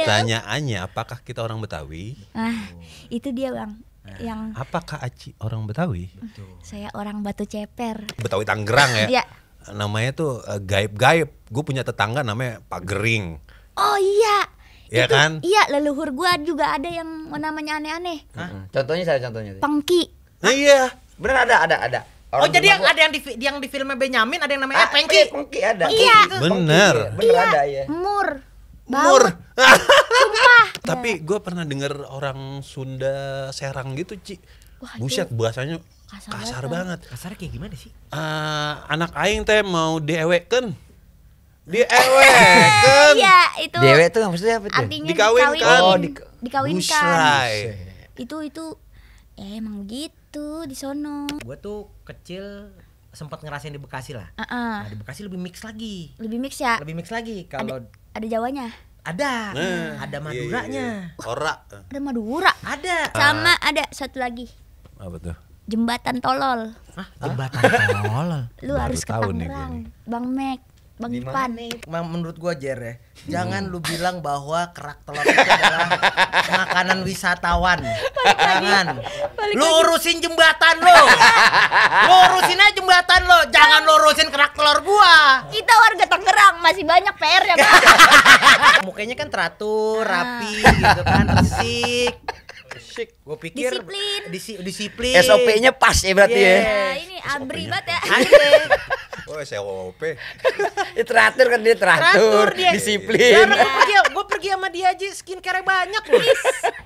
Pertanyaannya, apakah kita orang Betawi? Itu dia Bang. Yang Apakah Aci orang Betawi? saya orang Batu Ceper. Betawi Tangerang ya? Iya. Namanya tuh gaib-gaib. Gue punya tetangga namanya Pak Gering. Oh iya. Iya Itu, kan? Iya, leluhur gua juga ada yang namanya aneh-aneh. Contohnya saya contohnya. Pengki. Iya. Bener ada. Oh jadi yang ada yang di filmnya Benyamin ada yang namanya Pengki. Pengki ada. Iya. Bener. Bener ada ya. Mur. Mur. Sumpah. Tapi gue pernah denger orang Sunda Serang gitu, Ci. Buset, bahasanya kasar banget. Kasarnya kayak gimana sih? Anak aing teh mau diewekeun. Diewekeun. Iya, itu. Dewe tuh maksudnya apa tuh? Artinya Dikawinkan. Oh, dikawinkan. Busrai. Itu emang gitu di sono. Gue tuh kecil sempat ngerasain di Bekasi lah. Heeh. Nah, di Bekasi lebih mix lagi. Lebih mix ya. Lebih mix lagi. Kalau Ada Jawanya. ada Iya, Maduranya. iya. Ora. Ada Madura. Ada. Sama ada satu lagi. Apa tuh? Jembatan Tolol. Hah, jembatan tolol. Lu Baru harus ke tahu nih Tangerang. gue Bang Mek, Bang Ipan. Menurut gua Jer ya, jangan lu bilang bahwa kerak telur itu adalah makanan wisatawan. Jangan. Lu urusin jembatan lu. Lu urusin aja jembatan lu, jangan lu urusin kerak telur gua. Kita warga Tangerang masih banyak PR ya Bang. Mukanya kan teratur, rapi gitu kan, resik. Gue pikir Disiplin. disiplin. SOP-nya pas ya berarti ya. Ya, ini abri banget ya. Oh, SOP. Teratur kan dia Teratur dia. disiplin. Gue pergi sama dia aja skincare banyak loh.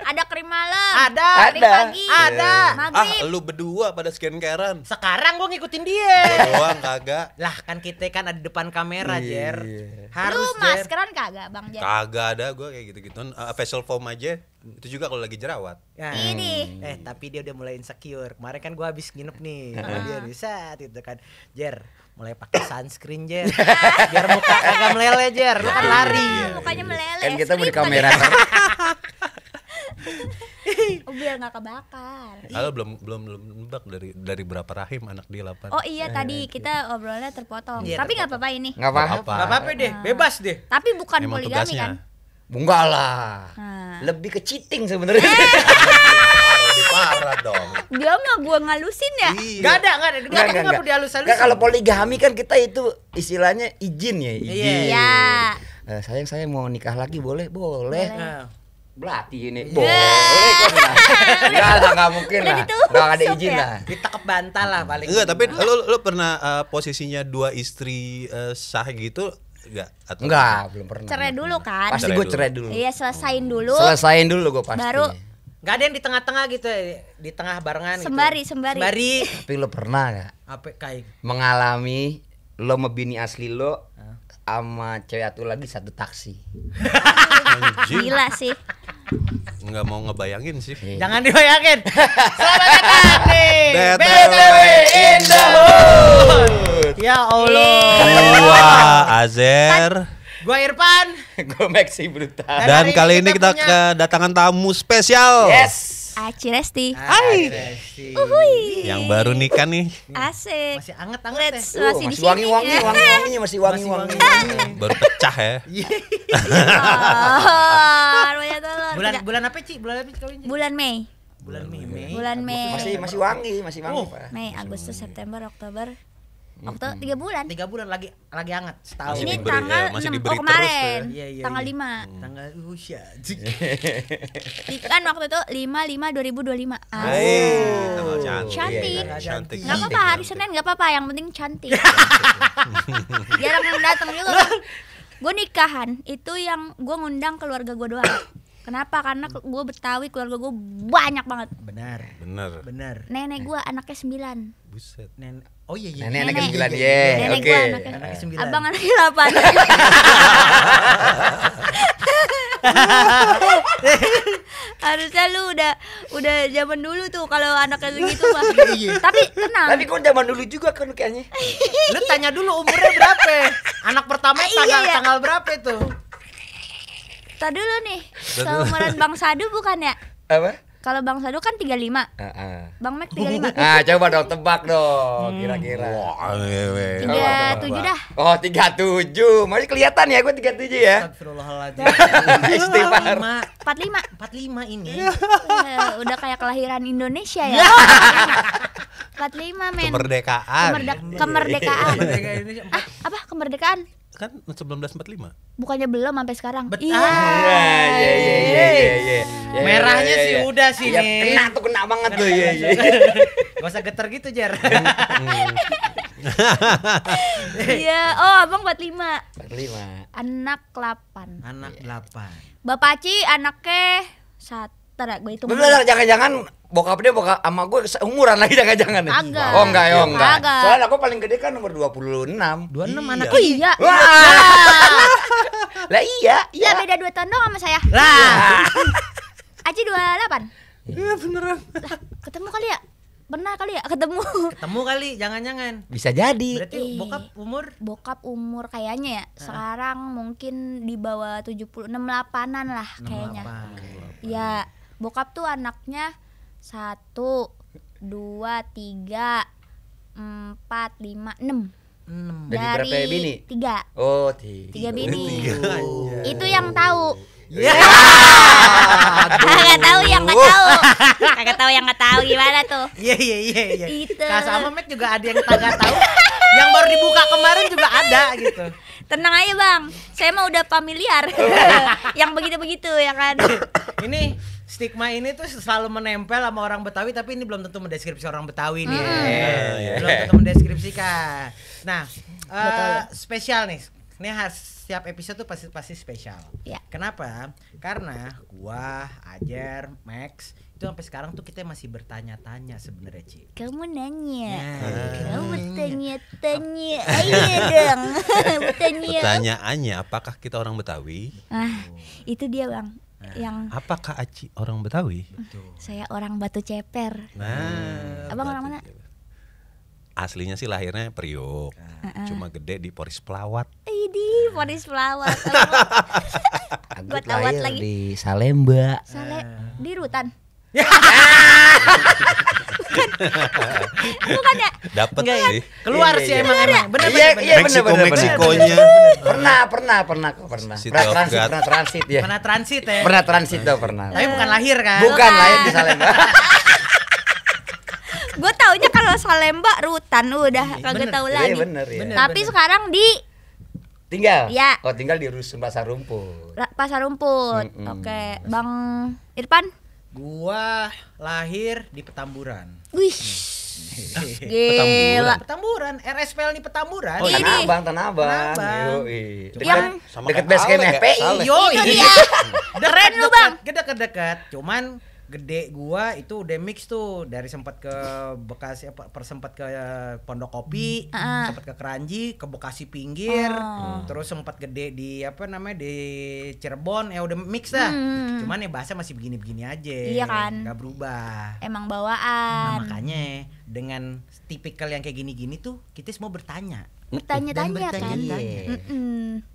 Ada krim malam. Ada. Krim pagi. Ada. Maghrib. Lu berdua pada scan-carean. Sekarang gue ngikutin dia. Doang kagak. Lah kan kita kan ada di depan kamera, Jer. Lu Harus Jer. maskeran kagak Bang Jen? Kagak ada gue kayak gitu-gituan. Facial foam aja. Itu juga kalau lagi jerawat. Ya. Ini. Tapi dia udah mulai insecure. Kemarin kan gue habis nginep nih sama dia nih, set gitu kan. Jer, mulai pakai sunscreen Jer. Biar muka kagak meleleh Jer. Lu kan lari. Mukanya meleleh. Kan kita mau di strip lagi. kamera kan. Oh, biar nggak kebakar. Kalau belum nebak dari berapa rahim anak dia 8. Oh iya tadi kita obrolnya terpotong. Iya, Tapi nggak apa-apa ini. Nggak apa-apa. Apa? Gak apa-apa deh, bebas deh. Tapi bukan Emang poligami tugasnya. kan? Enggak lah. Nah. Lebih ke cheating sebenarnya. Lebih parah dong. Dia mah gua ngalusin ya. Iya. Gak ada. Dia aku nggak perlu dihalus-halus. Nggak, kalau poligami kan kita itu istilahnya izin ya, izin. Iya. Sayang saya mau nikah lagi boleh? Boleh. Nah, Belati ini. Boleh kan lah. Enggak lah, nggak mungkin Udah lah. ditusuk Nggak ada izin ya? lah. ditekep bantal lah paling. Enggak, tapi lu pernah posisinya dua istri sah gitu enggak? Atau Enggak, belum pernah. Cerai dulu kan? Pasti gue cerai dulu. Iya, selesain dulu. Selesain dulu gue pasti. Baru Gak ada yang di tengah-tengah gitu ya, di tengah barengan Sembari. gitu. Sembari. Tapi lo pernah gak Apa kayak mengalami lo sama bini asli lo sama cewek atu lagi satu taksi? Anjing. gila sih. Enggak mau ngebayangin sih. jangan dibayangin. Selamat datang di BTW in the Hood. Ya Allah. Wah, Azer. Gua Irfan. Gue Maxi Brutal. Dan hari kali ini ini kita kita punya- kedatangan tamu spesial. Yes. Aci Resti. Hai. Yang baru nikah nih. Asik. Masih anget-anget Let's ya. masih di Masih sini. wangi-wangi, wangi-wanginya masih wangi-wangi. Baru pecah ya. Oh, banyak telur. Bulan apa Ci? Bulan apa Ci kawinnya? Bulan Mei. Bulan Mei. Bulan Mei. Masih wangi, masih wangi, Pak. Mei, Agustus, September, Oktober. 3 bulan. 3 bulan lagi hangat setahun. Masih Ini diberi- tanggal masih 6 diberi terus kemarin. tuh ya. Iya, Tanggal iya. 5. Tanggal usia. Kan waktu itu 5/5/2025. Hai, tanggal cantik. Cantik. Cantik. Enggak apa-apa, hari Senin enggak apa-apa, yang penting cantik. Jarang yang datang juga. Gue nikahan itu yang gue ngundang keluarga gue doang. Kenapa? Karena gue Betawi, keluarga gue banyak banget. Benar. Bener. Nenek gue anaknya 9. Buset. Oh iya iya. Nenek anaknya Nenek. 9 Nenek ya. Oke. gua anaknya. Anaknya 9. Abang anaknya 8. Harusnya lu udah zaman dulu tuh kalau anaknya segitu mah. Tapi tenang. Tapi kok zaman dulu juga kan kayaknya. Lu tanya dulu umurnya berapa? Anak pertama tanggal Iya. tanggal berapa itu? Tadi dulu nih, seumuran Bang Sadu bukan ya? Apa? Kalau Bang Sado kan 35. Bang Mac 35. Ah, coba dong tebak dong kira-kira. Wah, 37 dah. Oh, 37. Masih kelihatan ya gue 37 ya. Astagfirullahaladzim. Istighfar. 45. 45 ini. Udah kayak kelahiran Indonesia ya. 45 men. Kemerdekaan. Kemerdekaan. Merdeka Indonesia. Apa kemerdekaan? Kan 1945. Bukannya belum sampai sekarang. Iya. Iya. Merahnya sih udah sih ya, nih. kena banget tuh. Iya. Gak usah geter gitu, Jer. Iya, oh Abang 45. 45. Anak 8. Anak 8. Bapak Ci anaknya 1. Tada gue hitung. Bener, jangan-jangan bokap sama gue umuran lagi jangan-jangan nih. Agak. Oh enggak. Agak. Soalnya aku paling gede kan nomor 26. 26 Iya. anak. Oh iya. Wah. Lah iya. Ya beda 2 tahun dong sama saya. Lah. Aci 28. Iya beneran. Lah, ketemu kali ya? Benar kali ya ketemu. Ketemu kali, jangan-jangan. Bisa jadi. Berarti bokap umur Bokap umur kayaknya ya sekarang mungkin di bawah 76 8-an lah kayaknya. 68. Ya, bokap tuh anaknya 1 2 3 4 5 6. 6. Dari berapa bini? 3. Oh, 3 bini. Tiga. Itu yang tahu. Ya. Kagak tahu yang enggak tahu. Kagak tahu yang enggak tahu gimana tuh. Iya. Itu. Nah, sama Mac juga ada yang kagak tahu. Yang baru dibuka kemarin juga ada gitu. Tenang aja Bang, saya mah udah familiar. Yang begitu-begitu ya kan. Ini stigma ini tuh selalu menempel sama orang Betawi, tapi ini belum tentu mendeskripsi orang Betawi nih. Belum tentu mendeskripsikan. Nah, spesial nih. Ini setiap episode tuh pasti spesial. Ya. Kenapa? Karena gua, Ajer, Max itu sampai sekarang tuh kita masih bertanya-tanya sebenarnya, Ci. Kamu nanya. Nah. Kamu tanya-tanya. Ayo dong. Tanya. Pertanyaannya, apakah kita orang Betawi? Ah, itu dia Bang. Yang Apakah Aci orang Betawi? saya orang Batu Ceper. Nah, Abang orang mana? Aslinya sih lahirnya Priok, cuma gede di Poris Pelawat. Idi, Poris Pelawat. Aku Gua tawat lahir lagi. di Salemba. Sale di Rutan. Bukan ya? Dapat Enggak, sih. Keluar Iya, sih iya. emang. Bener. Meksikonya. Pernah. City Pernah of transit, God. pernah transit ya. Pernah transit ya. Pernah transit tuh pernah. Tapi bukan lahir kan? Bukan lahir di Salemba. Gue taunya kalau Salemba Rutan udah Bener. kagak tahu Iya lagi. bener ya. Bener. Tapi sekarang di Tinggal? Ya. Oh tinggal di Rusun Pasar Rumput. Pasar Rumput. Oke, Bang Irfan. Gua lahir di Petamburan. Wih. Gila. Petamburan, RSPL di Petamburan. Oh, Ini. Tanah Abang. Abang. Yoi. Yang- Sama Deket kayak base camp Ale, FPI. Ale. Yoi. Itu dia. Keren lu, Bang. Deket. Cuman gede gua itu udah mix tuh dari sempat ke Bekasi sempat ke Pondok Kopi, sempat ke Keranji, ke Bekasi pinggir, terus sempat gede di di Cirebon, ya udah mix dah. Cuman ya bahasa masih begini-begini aja. Iya kan? Gak berubah. Emang Nah, bawaan. makanya dengan tipikal yang kayak gini-gini tuh kita semua bertanya. Bertanya-tanya Dan kan. bertanya.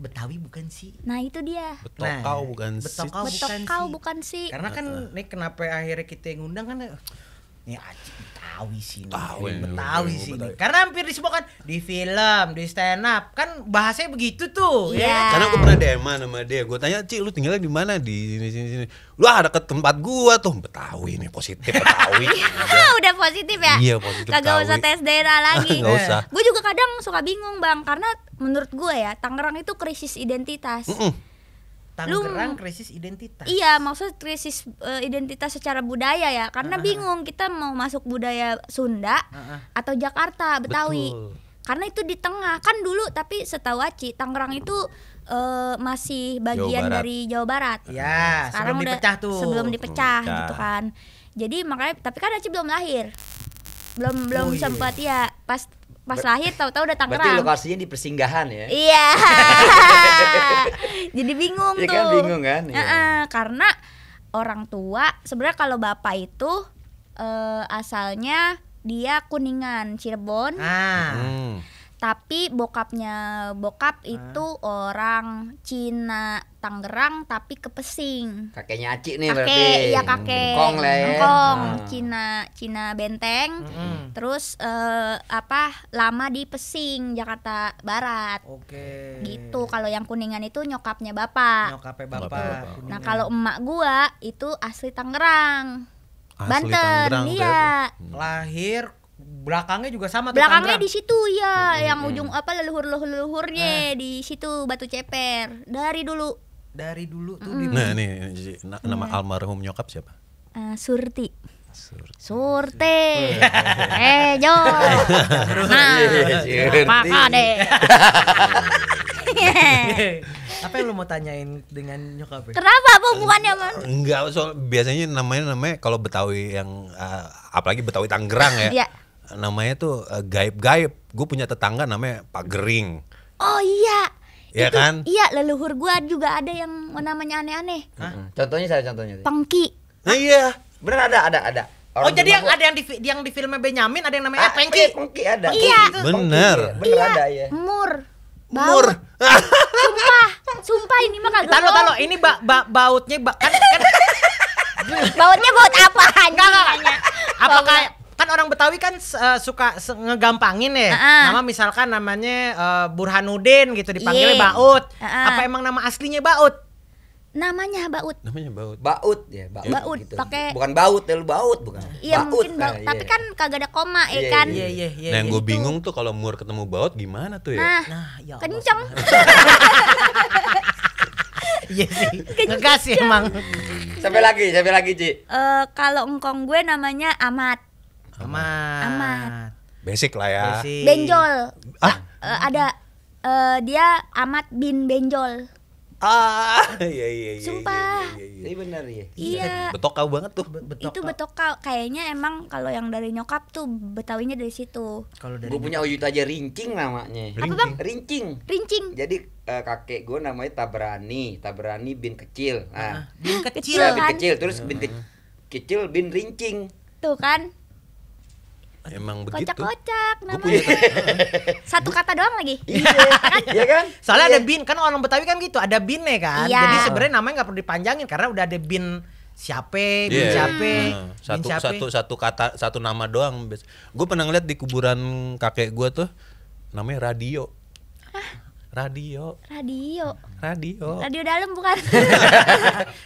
Betawi bukan sih? Nah, itu dia. Betokau bukan sih. Betokau Betok bukan kau sih. bukan sih. Karena kan nih kenapa akhirnya kita yang ngundang kan nih Aci Betawi sini. Betawi. Betawi sini. Betawi. Karena hampir di semua kan di film, di stand up kan bahasanya begitu tuh. Iya. Ya. Karena gue pernah DM sama dia, gue tanya, Ci lu tinggalnya di mana? Di sini. Lu deket tempat gua tuh, Betawi nih, positif Betawi. Udah positif ya? Iya, positif Kagak Betawi. usah tes DNA lagi. Nggak usah. Gue juga kadang suka bingung Bang, karena menurut gue ya Tangerang itu krisis identitas. Tangerang krisis identitas. Iya, maksud krisis identitas secara budaya ya, karena bingung kita mau masuk budaya Sunda atau Jakarta, Betawi. Betul. Karena itu di tengah kan dulu, tapi setahu Aci Tangerang itu masih bagian Barat. dari Jawa Barat. Ya, Sekarang sebelum dipecah tuh. Sebelum dipecah Dipecah. gitu kan. Jadi makanya, tapi kan Aci belum lahir. Belum Oh, iya. sempat ya pas lahir tahu-tahu udah Berarti Tangerang. lokasinya di persinggahan ya? Iya. Jadi bingung Iya tuh. kan, bingung kan? Iya. Karena orang tua sebenarnya kalau bapak itu asalnya dia Kuningan, Cirebon. Ah. Tapi bokap itu orang Cina Tangerang tapi ke Pesing. Kakeknya Aci nih berarti. Kakek, iya kakek. Engkong lah ya. Engkong, Cina Benteng. Terus lama di Pesing, Jakarta Barat. Oke. Gitu. Kalau yang Kuningan itu nyokapnya bapak. Nyokapnya Bapak. bapak. Nah, kalau emak gua itu asli Tangerang. Asli Banten, Tangerang, iya. Lahir belakangnya juga sama tuh Belakangnya Tangerang. di situ ya, yang ujung leluhurnya di situ Batu Ceper. Dari dulu Dari dulu tuh di Nah, nih nama almarhum nyokap siapa? Surti. Surti. Jo. Nah, Pak Kade. Apa yang lu mau tanyain dengan nyokapnya? Kenapa apa hubungannya, Man? Enggak, soal biasanya namanya kalau Betawi yang apalagi Betawi Tangerang ya. Iya. Namanya tuh gaib-gaib. Gue punya tetangga namanya Pak Gering. Oh iya. Iya Itu, kan? Iya, leluhur gua juga ada yang namanya aneh-aneh. Contohnya saya contohnya. Pengki. Iya. Bener ada. Oh Orang jadi rumah gua- ada yang di filmnya Benyamin ada yang namanya Pengki. Pengki. Pengki ada. Iya. Bener. Bener ada ya. Mur. Mur. Sumpah ini mah kagak. Talo bohong. ini bautnya kan Bautnya baut apa? apakah kan orang Betawi kan suka ngegampangin ya. Ah. Nama misalkan namanya Burhanuddin gitu dipanggilnya Iya. Baut. Ah. Apa emang nama aslinya Baut? Namanya baut. Namanya Baut. Baut ya, baut. Baut, gitu. pakai- Bukan baut, ya lu baut bukan. Iya mungkin nah, baut, iya. tapi kan kagak ada koma ya Iya, kan. Iya. Nah, yang gue bingung tuh kalau Mur ketemu Baut gimana tuh ya? Nah, ya Allah, kenceng. Iya sih. Ngegas sih emang. Sampai lagi, Ci. Kalau engkong gue namanya Amat. Amat. Basic lah ya. Basic. Benjol. Ah. Ada dia Amat bin Benjol. Iya. Sumpah. Iya benar ya. Iya. Betokau banget tuh. Itu betokal. Kayaknya emang kalau yang dari nyokap tuh Betawinya dari situ. Kalau dari Gue punya Uyut aja Rincing namanya. Apa, Bang? Rincing. Rincing. Jadi kakek gue namanya Tabrani bin kecil. Nah, bin Kecil. kecil. bin kan? kecil terus kecil bin Rincing. Tuh kan. Emang begitu. Kocak-kocak Gue punya namanya. Satu kata doang lagi. Iya kan? Soalnya Iya. ada bin kan orang Betawi kan gitu, ada binnya kan. Iya. Jadi sebenarnya namanya nggak perlu dipanjangin karena udah ada bin siapa, bin Iya. siapa, Nah, bin siapa. satu kata, satu nama doang. Gue pernah ngeliat di kuburan kakek gue tuh namanya Radio. Radio dalam bukan?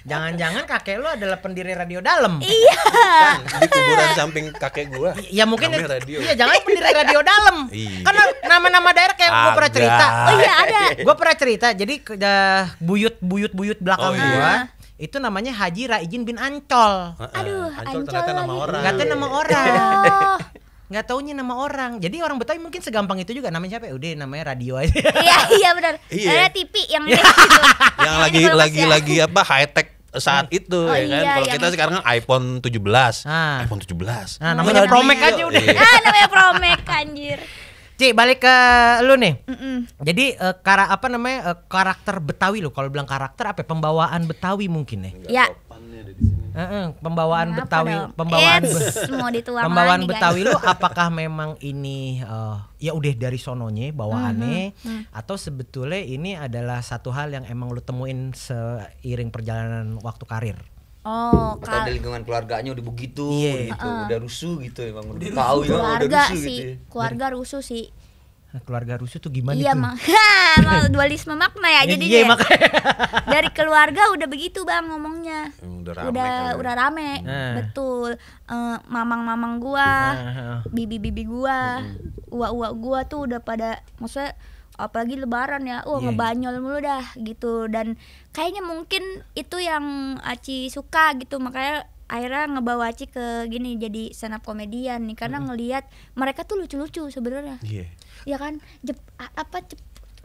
Jangan-jangan kakek lu adalah pendiri radio dalam. Iya. Kan, di kuburan samping kakek gue. Ya mungkin namanya Radio. Iya, jangan pendiri radio dalam. Iya. Karena nama-nama daerah kayak gue pernah Agak. cerita. Oh iya ada. Gue pernah cerita. Jadi buyut belakang Oh, iya. gua itu namanya Haji Raijin bin Ancol. Aduh, Ancol Ancol ternyata nama lagi. orang. Nggak tahu nama orang. Oh. Nggak taunya nama orang. Jadi orang Betawi mungkin segampang itu juga namanya siapa? Udah namanya radio aja. Iya benar. Iya. Ada TV yang kayak gitu. Yang Ini kulkas ya. lagi apa high tech saat itu Oh, ya kan. iya, Kalau yang- kita sekarang kan iPhone 17. Ah. iPhone 17. Nah, namanya Radio. Promek aja udah. Iya. Namanya Promek anjir. Ci, balik ke lu nih. Mm-mm. Jadi karakter Betawi lu. Kalau bilang karakter apa? Pembawaan Betawi mungkin ya. Ya. Pembawaan Kenapa Betawi, dong? pembawaan Mau dituang pembawaan lagi, Betawi guys. lu apakah memang ini ya udah dari sononya bawaannya atau sebetulnya ini adalah satu hal yang emang lu temuin seiring perjalanan waktu karir? Oh, Atau di lingkungan keluarganya udah begitu Iya. gitu, udah rusuh gitu emang udah tahu ya udah keluarga rusuh sih, gitu. Ya. keluarga rusuh sih. Keluarga rusuh tuh gimana Iya tuh? mau dualisme makna ya jadi Iya, makanya. dari keluarga udah begitu bang ngomongnya. Udah rame kan. Udah rame, betul. Mamang-mamang gua, bibi-bibi gua, uak-uak gua tuh udah pada, maksudnya apalagi lebaran ya, ngebanyol mulu dah gitu. Dan kayaknya mungkin itu yang Aci suka gitu, makanya akhirnya ngebawa Aci ke gini jadi stand up komedian nih karena ngelihat mereka tuh lucu-lucu sebenarnya. Iya. Ya kan,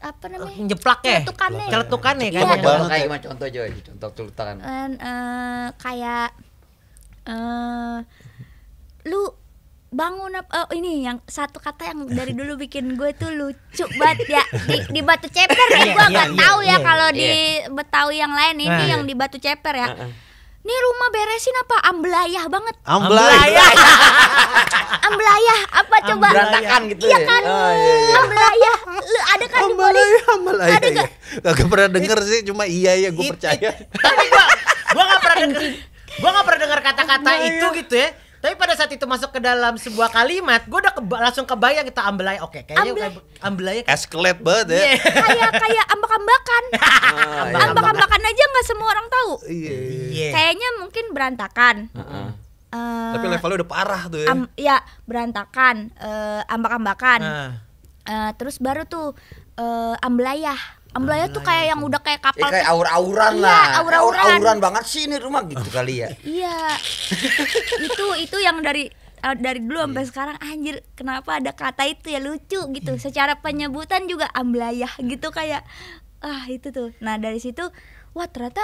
apa namanya? Njeplak ya? Celetukannya kan. Iya. Contoh Banget kayak ya. gimana contoh aja, contoh celutukan. Kayak lu bangun apa ini yang satu kata yang dari dulu bikin gue tuh lucu banget ya di Batu Ceper ya, gue nggak tahu ya kalau di Betawi yang lain ini yang di Batu Ceper ya. nih rumah beresin apa? Ambelayah banget. Ambelayah. Ambelayah apa coba? Berantakan gitu Iya ya? kan? Oh, iya, iya. Ambelayah. Lu ada kan di body? Ambelayah. Ada nggak? Gak pernah denger sih, cuma iya ya gue percaya. Tapi gua nggak pernah dengar kata-kata itu gitu ya. Tapi pada saat itu masuk ke dalam sebuah kalimat, gue udah langsung kebayang kita ambelayah. Oke, kayaknya ambelayah Escalate banget ya. Kayak ambak-ambakan. Ambak-ambakan aja nggak semua orang tahu. Iya. Kayaknya mungkin berantakan. Tapi levelnya udah parah tuh ya. Ya berantakan, ambak-ambakan. Terus baru tuh ambelayah. Ambelayah tuh kayak yang udah kayak kapal. Kayak aur-auran Iya, lah. aur-auran. Aur-auran banget sih ini rumah gitu kali ya. Iya. itu yang dari dulu sampai sekarang anjir, kenapa ada kata itu ya, lucu gitu. Secara penyebutan juga ambelayah gitu kayak itu tuh. Nah, dari situ wah ternyata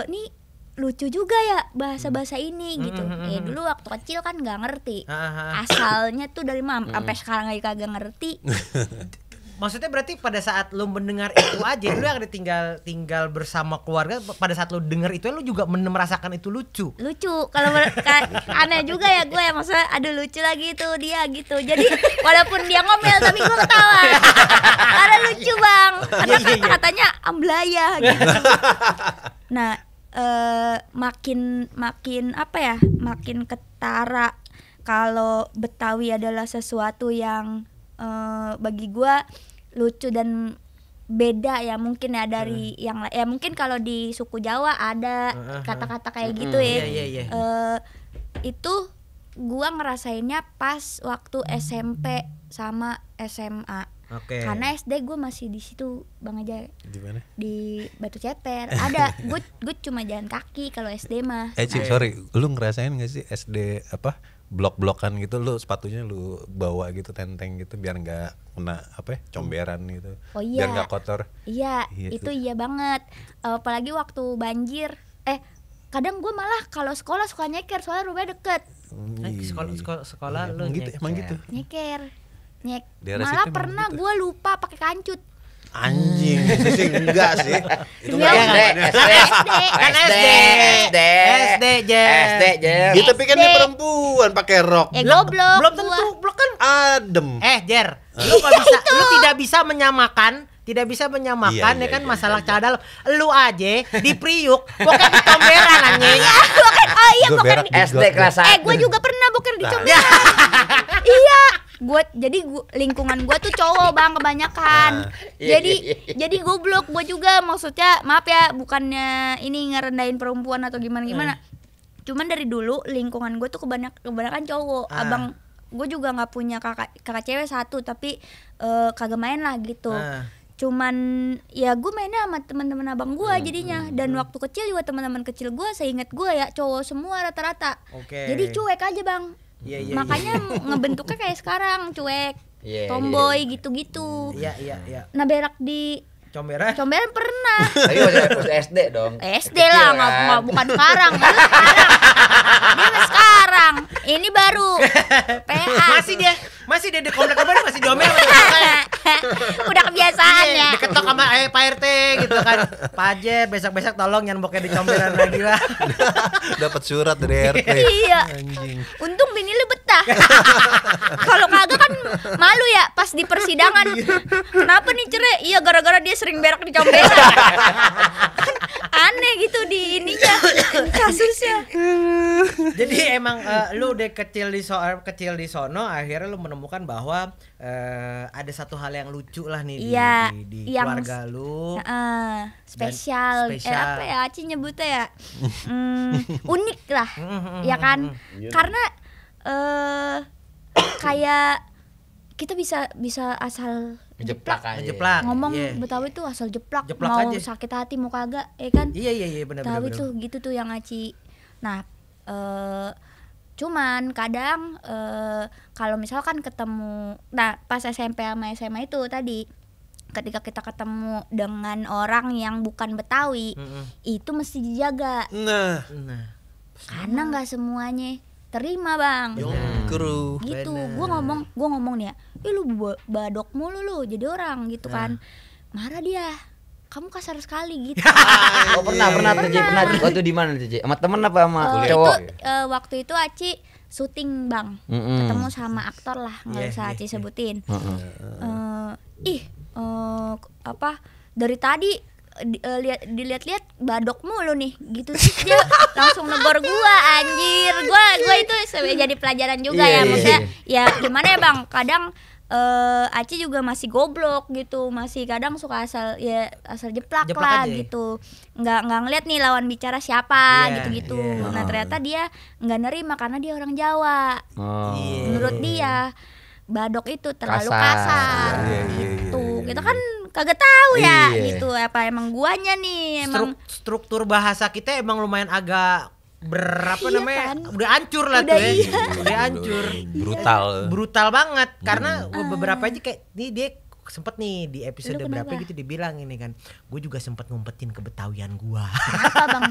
nih lucu juga ya bahasa-bahasa ini gitu. Dulu waktu kecil kan nggak ngerti. Asalnya tuh dari sampai sekarang aja kagak ngerti. Maksudnya berarti pada saat lu mendengar itu aja, lu yang tinggal bersama keluarga, pada saat lu dengar itu lu juga merasakan itu lucu. Lucu kalau aneh juga ya gue ya, maksudnya aduh lucu lagi tuh dia gitu. Jadi walaupun dia ngomel tapi gue ketawa karena lucu bang, karena kata-katanya ambelayah gitu. Nah makin apa ya, makin ketara kalau Betawi adalah sesuatu yang bagi gue lucu dan beda ya, mungkin ya dari yang ya mungkin kalau di suku Jawa ada kata-kata kayak gitu ya. Itu gue ngerasainnya pas waktu SMP sama SMA. Karena SD gue masih di situ Bang aja. Di mana? Di Batu Ceper. Ada gue cuma jalan kaki kalau SD mah. Cik, sorry, lu ngerasain gak sih SD apa blok-blokan gitu, lu sepatunya lu bawa gitu, tenteng gitu biar nggak kena apa ya, comberan gitu. Oh iya. Biar nggak kotor. Iya, itu iya banget. Apalagi waktu banjir. Kadang gue malah kalau sekolah suka nyeker soalnya rumahnya deket. Sekolah lu emang gitu. Nyeker. Daerah Malah situ pernah gitu. gue lupa pakai kancut. Anjing, itu sih enggak sih. Itu Iya, SD, Jer. Gitu, tapi kan dia perempuan pakai rok. Goblok. Belum tentu, belum kan. Adem. Jer, lu tidak bisa menyamakan ya kan Iya, masalah cadar lu aja di Priuk pokoknya di comberan anjing. Gua berak di SD got. kelas 1. Gue juga pernah boker di comberan. Iya. Jadi lingkungan gue tuh cowok bang kebanyakan. Jadi goblok gue juga, maksudnya maaf ya bukannya ini ngerendahin perempuan atau gimana. Cuman dari dulu lingkungan gue tuh kebanyakan cowok. Abang gue juga nggak punya kakak cewek satu, tapi kagak main lah gitu. Cuman ya gue mainnya sama teman-teman abang gue jadinya. Dan waktu kecil juga teman-teman kecil gue, seingat gue ya cowok semua rata-rata. Jadi cuek aja bang. Makanya ngebentuknya kayak sekarang cuek, tomboy gitu-gitu. Nah berak di comberan pernah. Tapi masih SD dong. SD lah, nggak bukan sekarang. Dia mah sekarang. Ini baru PH. Masih dia di komplek-komplek masih diomel. Udah kebiasaan ya. Diketok sama Pak RT gitu kan. Pak Jer, besok-besok tolong jangan bokeh di comberan lagi lah. Dapat surat dari RT. Iya. Anjing. Untung bini lu betah. Kalau kagak kan malu ya pas di persidangan. Kenapa nih cerai? Iya gara-gara dia sering berak di comberan. Aneh gitu di ininya kasusnya. Jadi emang lu udah kecil di sono akhirnya lu menemukan bahwa ada satu hal yang lucu lah nih di keluarga lu. Spesial. Apa ya Aci nyebutnya ya? Unik lah. Ya kan? Karena kayak kita bisa asal Ngejeplak aja. ngomong Betawi tuh asal jeplak mau aja. Sakit hati mau kagak ya kan. Iya benar. Betawi tuh gitu tuh yang Aci. Nah cuman kadang kalau misalkan ketemu, nah pas SMP sama SMA itu tadi ketika kita ketemu dengan orang yang bukan Betawi, itu mesti dijaga. Nah. Karena nggak semuanya terima bang. Kru. Gitu. Gue ngomong nih ya, lu badok mulu lu jadi orang gitu kan. Marah dia. kamu kasar sekali gitu. Oh pernah tuh Ci, pernah. Waktu di mana tuh Ci? Sama temen apa sama cowok? Waktu itu Aci syuting bang, ketemu sama aktor lah, nggak usah Aci sebutin. Apa dari tadi dilihat-lihat badok mulu nih gitu, terus dia langsung negor gua, anjir. Gua itu jadi pelajaran juga ya, maksudnya ya gimana ya bang, kadang Aci juga masih goblok gitu, masih kadang suka asal jeplak lah aja. gitu, nggak ngeliat nih lawan bicara siapa gitu. Nah ternyata dia nggak nerima karena dia orang Jawa. Menurut dia badok itu terlalu kasar gitu. Kita kan kagak tahu ya gitu, apa emang guanya nih emang struktur bahasa kita emang lumayan agak namanya kan? udah hancur lah tuh udah hancur, brutal banget karena beberapa aja kayak nih dia sempet nih di episode berapa gitu dibilang ini kan, gue juga sempet ngumpetin kebetawian gue. Kenapa bang?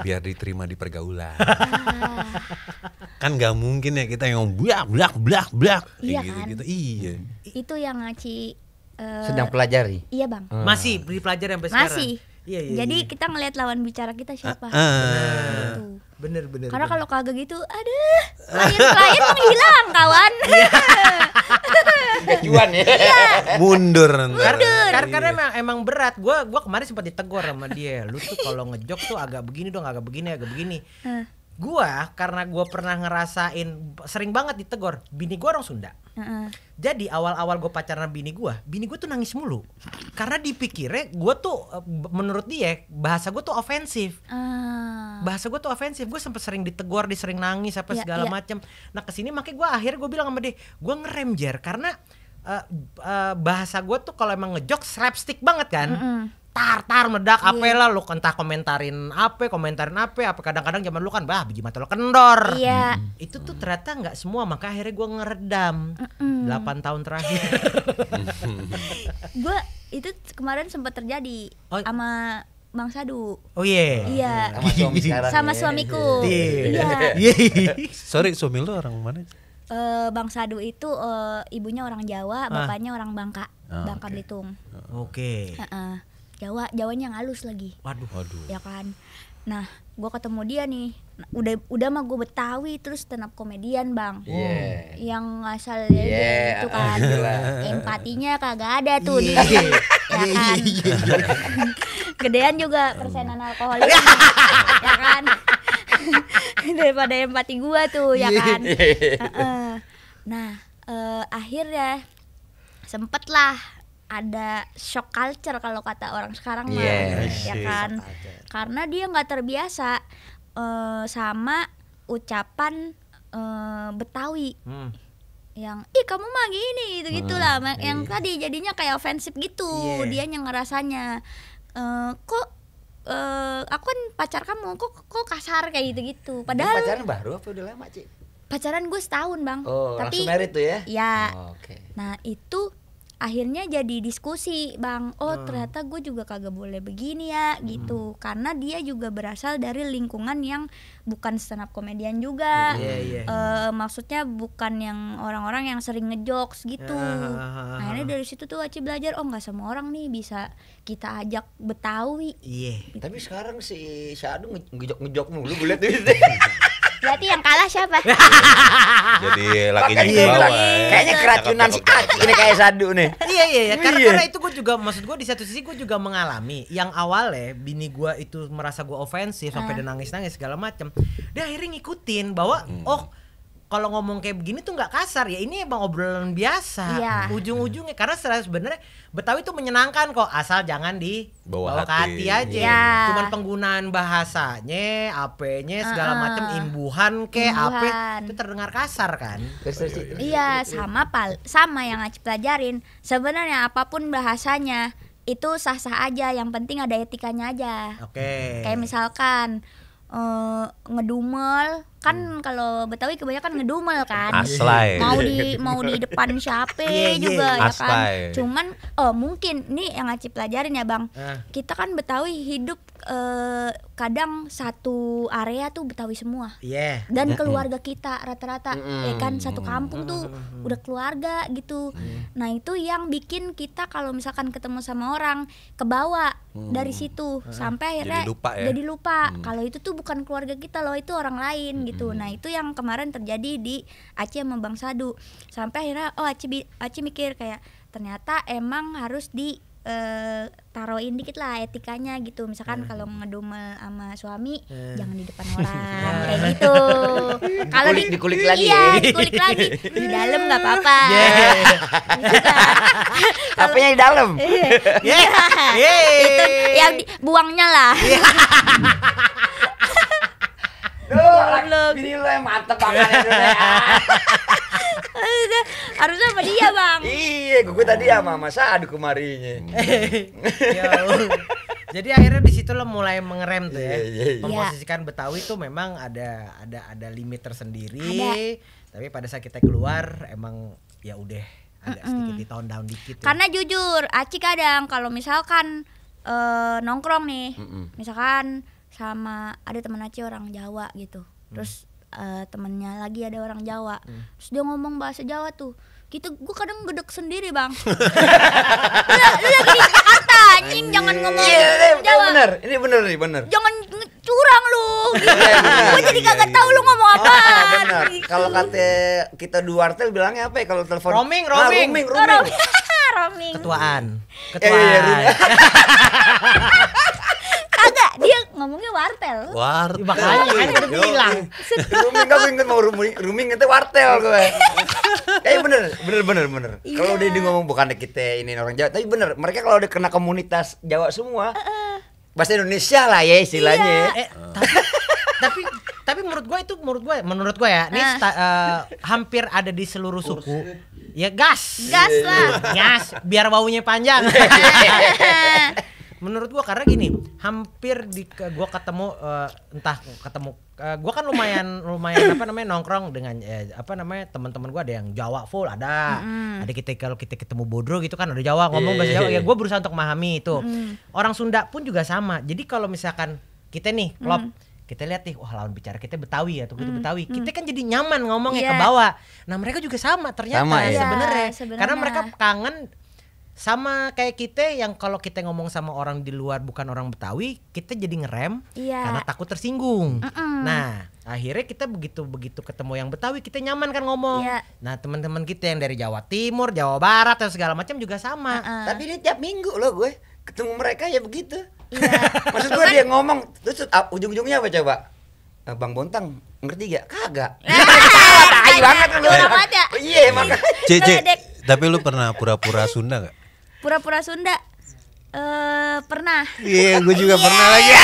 Biar diterima di pergaulan. Kan nggak mungkin ya kita yang blak Iya gitu. kan? Iya. Itu yang Aci Sedang pelajari. iya bang, masih dipelajari sampai sekarang. masih. Iya. Jadi kita ngelihat lawan bicara kita siapa. Gitu. Bener. Karena kalau kagak gitu, aduh, klien menghilang kawan. Kejuan ya. Mundur. Karena emang berat. Gua kemarin sempat ditegur sama dia. Lu tuh kalau ngejok tuh agak begini dong, agak begini. Gua karena gua pernah ngerasain sering banget ditegur. Bini gua orang Sunda. Jadi awal-awal gue pacaran sama bini gue tuh nangis mulu. Karena dipikirnya gue tuh menurut dia bahasa gue tuh ofensif. Bahasa gue tuh ofensif. Gue sempet sering ditegur, sering nangis apa segala macam. Nah kesini makanya gue akhirnya gue bilang sama dia, gue ngerem Jer karena bahasa gue tuh kalau emang ngejok slapstick banget kan. Tar meledak apa lah lu entah komentarin apa kadang-kadang zaman lu kan biji mata lu kendor. Itu tuh ternyata nggak semua, maka akhirnya gue ngeredam 8 tahun terakhir. Gue itu kemarin sempat terjadi sama Bang Sadu. Oh iya. Iya. Sama suami sekarang. Sama ya. suamiku. Iya. Sorry, suami lu orang mana? Bang Sadu itu ibunya orang Jawa, bapaknya orang Bangka, Bangka Belitung. Oke. Jawanya yang halus lagi. Waduh. Ya kan. Nah, gue ketemu dia nih. Udah mah gue Betawi terus stand up komedian bang. Yang asal itu kan. Empatinya kagak ada tuh dia. Ya kan. Gedean juga persenan alkoholik. Ya kan. Daripada empati gue tuh ya kan. Nah, akhirnya sempet lah ada shock culture kalau kata orang sekarang mah, ya kan, karena dia nggak terbiasa sama ucapan Betawi yang kamu mah gini gitulah, yang tadi jadinya kayak ofensif gitu, dia yang ngerasanya kok aku kan pacar kamu kok kasar kayak gitu, padahal pacaran baru apa udah lama Ci? Pacaran gue setahun bang, tapi langsung married tuh ya? Ya, nah itu akhirnya jadi diskusi bang, ternyata gue juga kagak boleh begini ya gitu, karena dia juga berasal dari lingkungan yang bukan stand up komedian juga, maksudnya bukan yang orang-orang yang sering ngejokes gitu. Akhirnya dari situ tuh Aci belajar, nggak semua orang nih bisa kita ajak Betawi. Gitu. Tapi sekarang si Syadu ngejok mulu, gue liat tuh. Berarti yang kalah siapa? Jadi lakinya di bawah. Kayaknya keracunan si Aci ini kayak Sadu nih. Iya. Karena itu gue juga, maksud gue di satu sisi gue juga mengalami yang awalnya bini gue itu merasa gue ofensif sampai dia nangis-nangis segala macam. Dia akhirnya ngikutin bahwa kalau ngomong kayak begini tuh nggak kasar ya, ini emang obrolan biasa. Ujung-ujungnya karena sebenarnya Betawi tuh menyenangkan kok, asal jangan dibawa ke hati aja. Cuman penggunaan bahasanya, apanya segala macam, imbuhan apa itu terdengar kasar kan. Iya, sama yang Aci pelajarin. Sebenarnya apapun bahasanya itu sah-sah aja, yang penting ada etikanya aja. Kayak misalkan ngedumel Kan kalau Betawi kebanyakan ngedumel kan. Aslay. Mau di depan siapa juga ya kan. Cuman mungkin nih yang Aci pelajarin ya Bang. Kita kan Betawi hidup kadang satu area tuh Betawi semua. Dan keluarga kita rata-rata ya kan, satu kampung tuh udah keluarga gitu. Nah, itu yang bikin kita kalau misalkan ketemu sama orang kebawa dari situ sampai akhirnya jadi lupa kalau itu tuh bukan keluarga kita loh, itu orang lain gitu. Nah, itu yang kemarin terjadi di Aci sama Bang Sadu. Sampai akhirnya Aci mikir kayak ternyata emang harus di taruhin dikit lah etikanya gitu. Misalkan kalau ngedumel sama suami jangan di depan orang kayak gitu. Kalau dikulik lagi. Iya, dikulik lagi. Di dalam enggak apa-apa. Apanya di dalam? Itu yang buangnya lah. Ini lo yang mantep banget Harusnya sama dia Bang. Iya, gue tadi sama Mas Adu kemarinya. Jadi akhirnya di situ lo mulai mengerem tuh ya. Memposisikan Betawi tuh memang ada limit tersendiri. Tapi pada saat kita keluar emang ya udah agak sedikit di tone down dikit. Karena jujur, Aci kadang kalau misalkan nongkrong nih, misalkan sama ada teman Aci orang Jawa gitu. Terus temennya lagi ada orang Jawa. Terus dia ngomong bahasa Jawa tuh. Gue kadang gedek sendiri Bang. Lu lagi di Jakarta anjing, jangan ngomong Jawa. Ini bener. Jangan curang lu gitu. Gue jadi kagak tahu lu ngomong apa. Bener. Kalau kata kita di wartel bilangnya apa ya kalau telepon? Roaming. Roaming. Ketuaan. Kagak, dia ngomongnya wartel. Makanya kan udah bilang. Roaming, gue inget mau roaming itu wartel gue. Bener. Kalau udah ngomong bukan kita ini orang Jawa, tapi bener. Mereka kalau udah kena komunitas Jawa semua, bahasa Indonesia lah ya istilahnya. Tapi menurut gue ya, ini hampir ada di seluruh suku. Ya gas lah. Gas biar baunya panjang. Menurut gua karena gini, hampir gua ketemu gua kan lumayan nongkrong dengan teman-teman gua, ada yang Jawa full, ada kita kalau kita ketemu Bodro gitu kan ada Jawa ngomong bahasa Jawa. Ya gua berusaha untuk memahami itu. Orang Sunda pun juga sama. Jadi kalau misalkan kita nih klop, kita lihat nih, wah lawan bicara kita Betawi atau gitu Betawi, kita kan jadi nyaman ngomongnya ke bawah. Nah, mereka juga sama ternyata sebenarnya. Karena mereka kangen sama kayak kita yang kalau kita ngomong sama orang di luar bukan orang Betawi, kita jadi ngerem karena takut tersinggung. Nah, akhirnya kita begitu ketemu yang Betawi, kita nyaman kan ngomong. Nah, teman-teman kita yang dari Jawa Timur, Jawa Barat dan segala macam juga sama. Tapi ini tiap minggu loh gue ketemu mereka ya begitu. Maksud gue dia ngomong terus ujung-ujungnya apa coba? Bang Bontang ngerti gak? Kagak. Tai banget lu. Iya, makanya. Cek. Tapi lu pernah pura-pura Sunda gak? Pura-pura Sunda pernah. Iya, gue juga pernah lagi.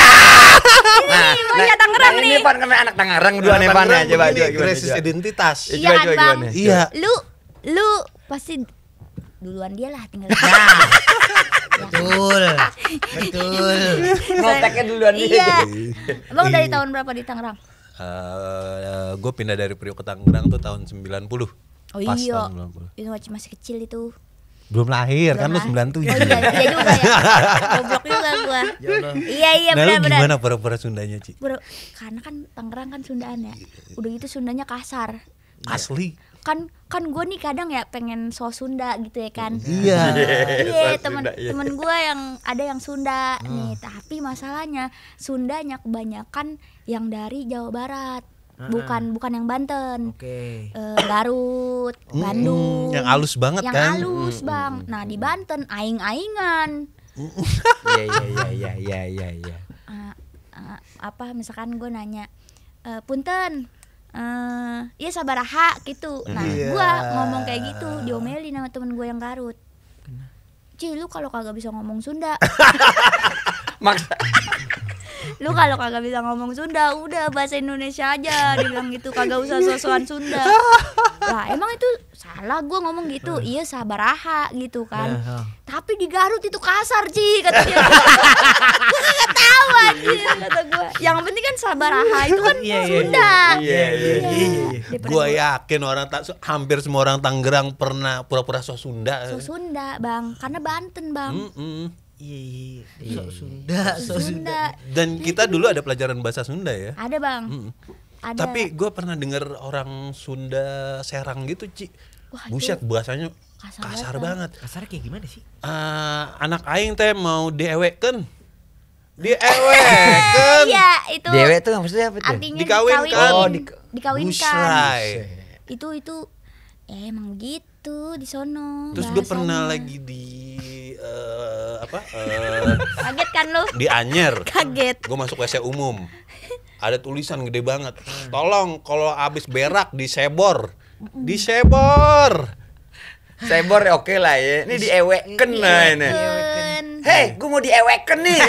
Ini Tangerang nih. Ini pan anak Tangerang dua nih pan aja coba krisis identitas. Iya kan Bang. Iya. Lu pasti duluan dia lah tinggal. Betul. Ngoteknya duluan dia. Iya. Bang dari tahun berapa di Tangerang? Gue pindah dari Priok ke Tangerang tuh tahun 90. Oh iya. Itu masih kecil itu. Belum lahir kan lu 97. Oh iya juga ya. Goblok juga gua. Iya benar. benar. Gimana pura-pura Sundanya, Ci? Karena kan Tangerang kan Sundaan ya. Udah gitu Sundanya kasar. Asli. Kan gue nih kadang ya pengen so Sunda gitu ya kan. Iya. Temen gue yang ada yang Sunda nih, tapi masalahnya Sundanya kebanyakan yang dari Jawa Barat. Bukan yang Banten. Garut, Bandung. Yang halus banget yang kan. Yang halus, Bang. Nah, di Banten aing-aingan. Iya. Apa misalkan gue nanya, punten, iya sabaraha gitu. Nah, gue ngomong kayak gitu, diomelin sama temen gue yang Garut. Ci, lu kalau kagak bisa ngomong Sunda. Lu kalau kagak bisa ngomong Sunda, udah bahasa Indonesia aja. Dia bilang gitu, kagak usah sosokan Sunda. Lah emang itu salah gua ngomong gitu. Iya sabaraha gitu kan. Tapi di Garut itu kasar Ci kata dia. Gua kagak tahu anjir kata gua. Yang penting kan sabaraha itu kan Sunda. Iya. Gua yakin hampir semua orang Tangerang pernah pura-pura so Sunda. So Sunda bang, karena Banten bang. Iya. So Sunda. Dan kita dulu ada pelajaran bahasa Sunda ya. Ada bang. Ada. Tapi gue pernah denger orang Sunda Serang gitu Ci. Wah, Buset itu bahasanya kasar kasar banget. banget. Kasarnya kayak gimana sih? Anak aing teh mau dieweken. Dieweken. Iya itu. Dewe tuh maksudnya apa tuh? Artinya Dikawinkan. dikawinkan. Busrai. Itu emang gitu di sono. Terus gue bahasanya. pernah lagi di Kaget kan lu? di Anyer. Kaget. Gue masuk WC umum. Ada tulisan gede banget. Tolong kalau abis berak disebor. Disebor. Sebor ya oke lah ya. Ini dieweken lah ini. Dieweken. Hei, gue mau dieweken nih.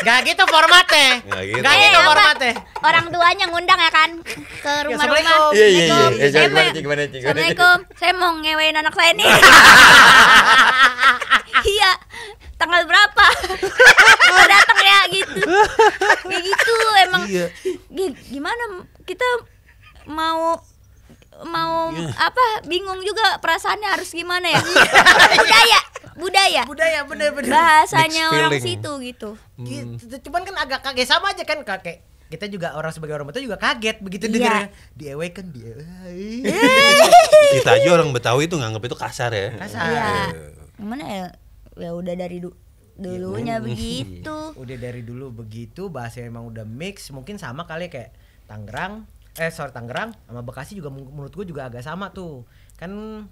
Gak gitu formatnya. Nggak gitu. Gak gitu Apa? formatnya. Orang tuanya ngundang ya kan ke rumah-rumah. Assalamualaikum. Iya. Saya Gimana, mau- Ci? Gimana, Ci? Assalamualaikum. Saya mau ngewein anak saya nih. Iya. Tanggal berapa? Mau datang ya gitu. Kayak gitu emang. Iya. Gimana kita mau apa bingung juga perasaannya harus gimana ya. budaya Bener. bahasanya Mixed orang feeling. situ gitu. Gitu. Cuman kan agak kaget sama aja kan kakek. Kita juga sebagai orang Betawi juga kaget begitu Iya. dengernya. Dieweken Kita aja orang Betawi itu nganggap itu kasar ya. kasar. Iya gimana ya udah dari dulunya Iya. begitu. Udah dari dulu begitu, bahasa emang udah mix, mungkin sama kali kayak Tangerang sama Bekasi juga menurut gue juga agak sama tuh. Kan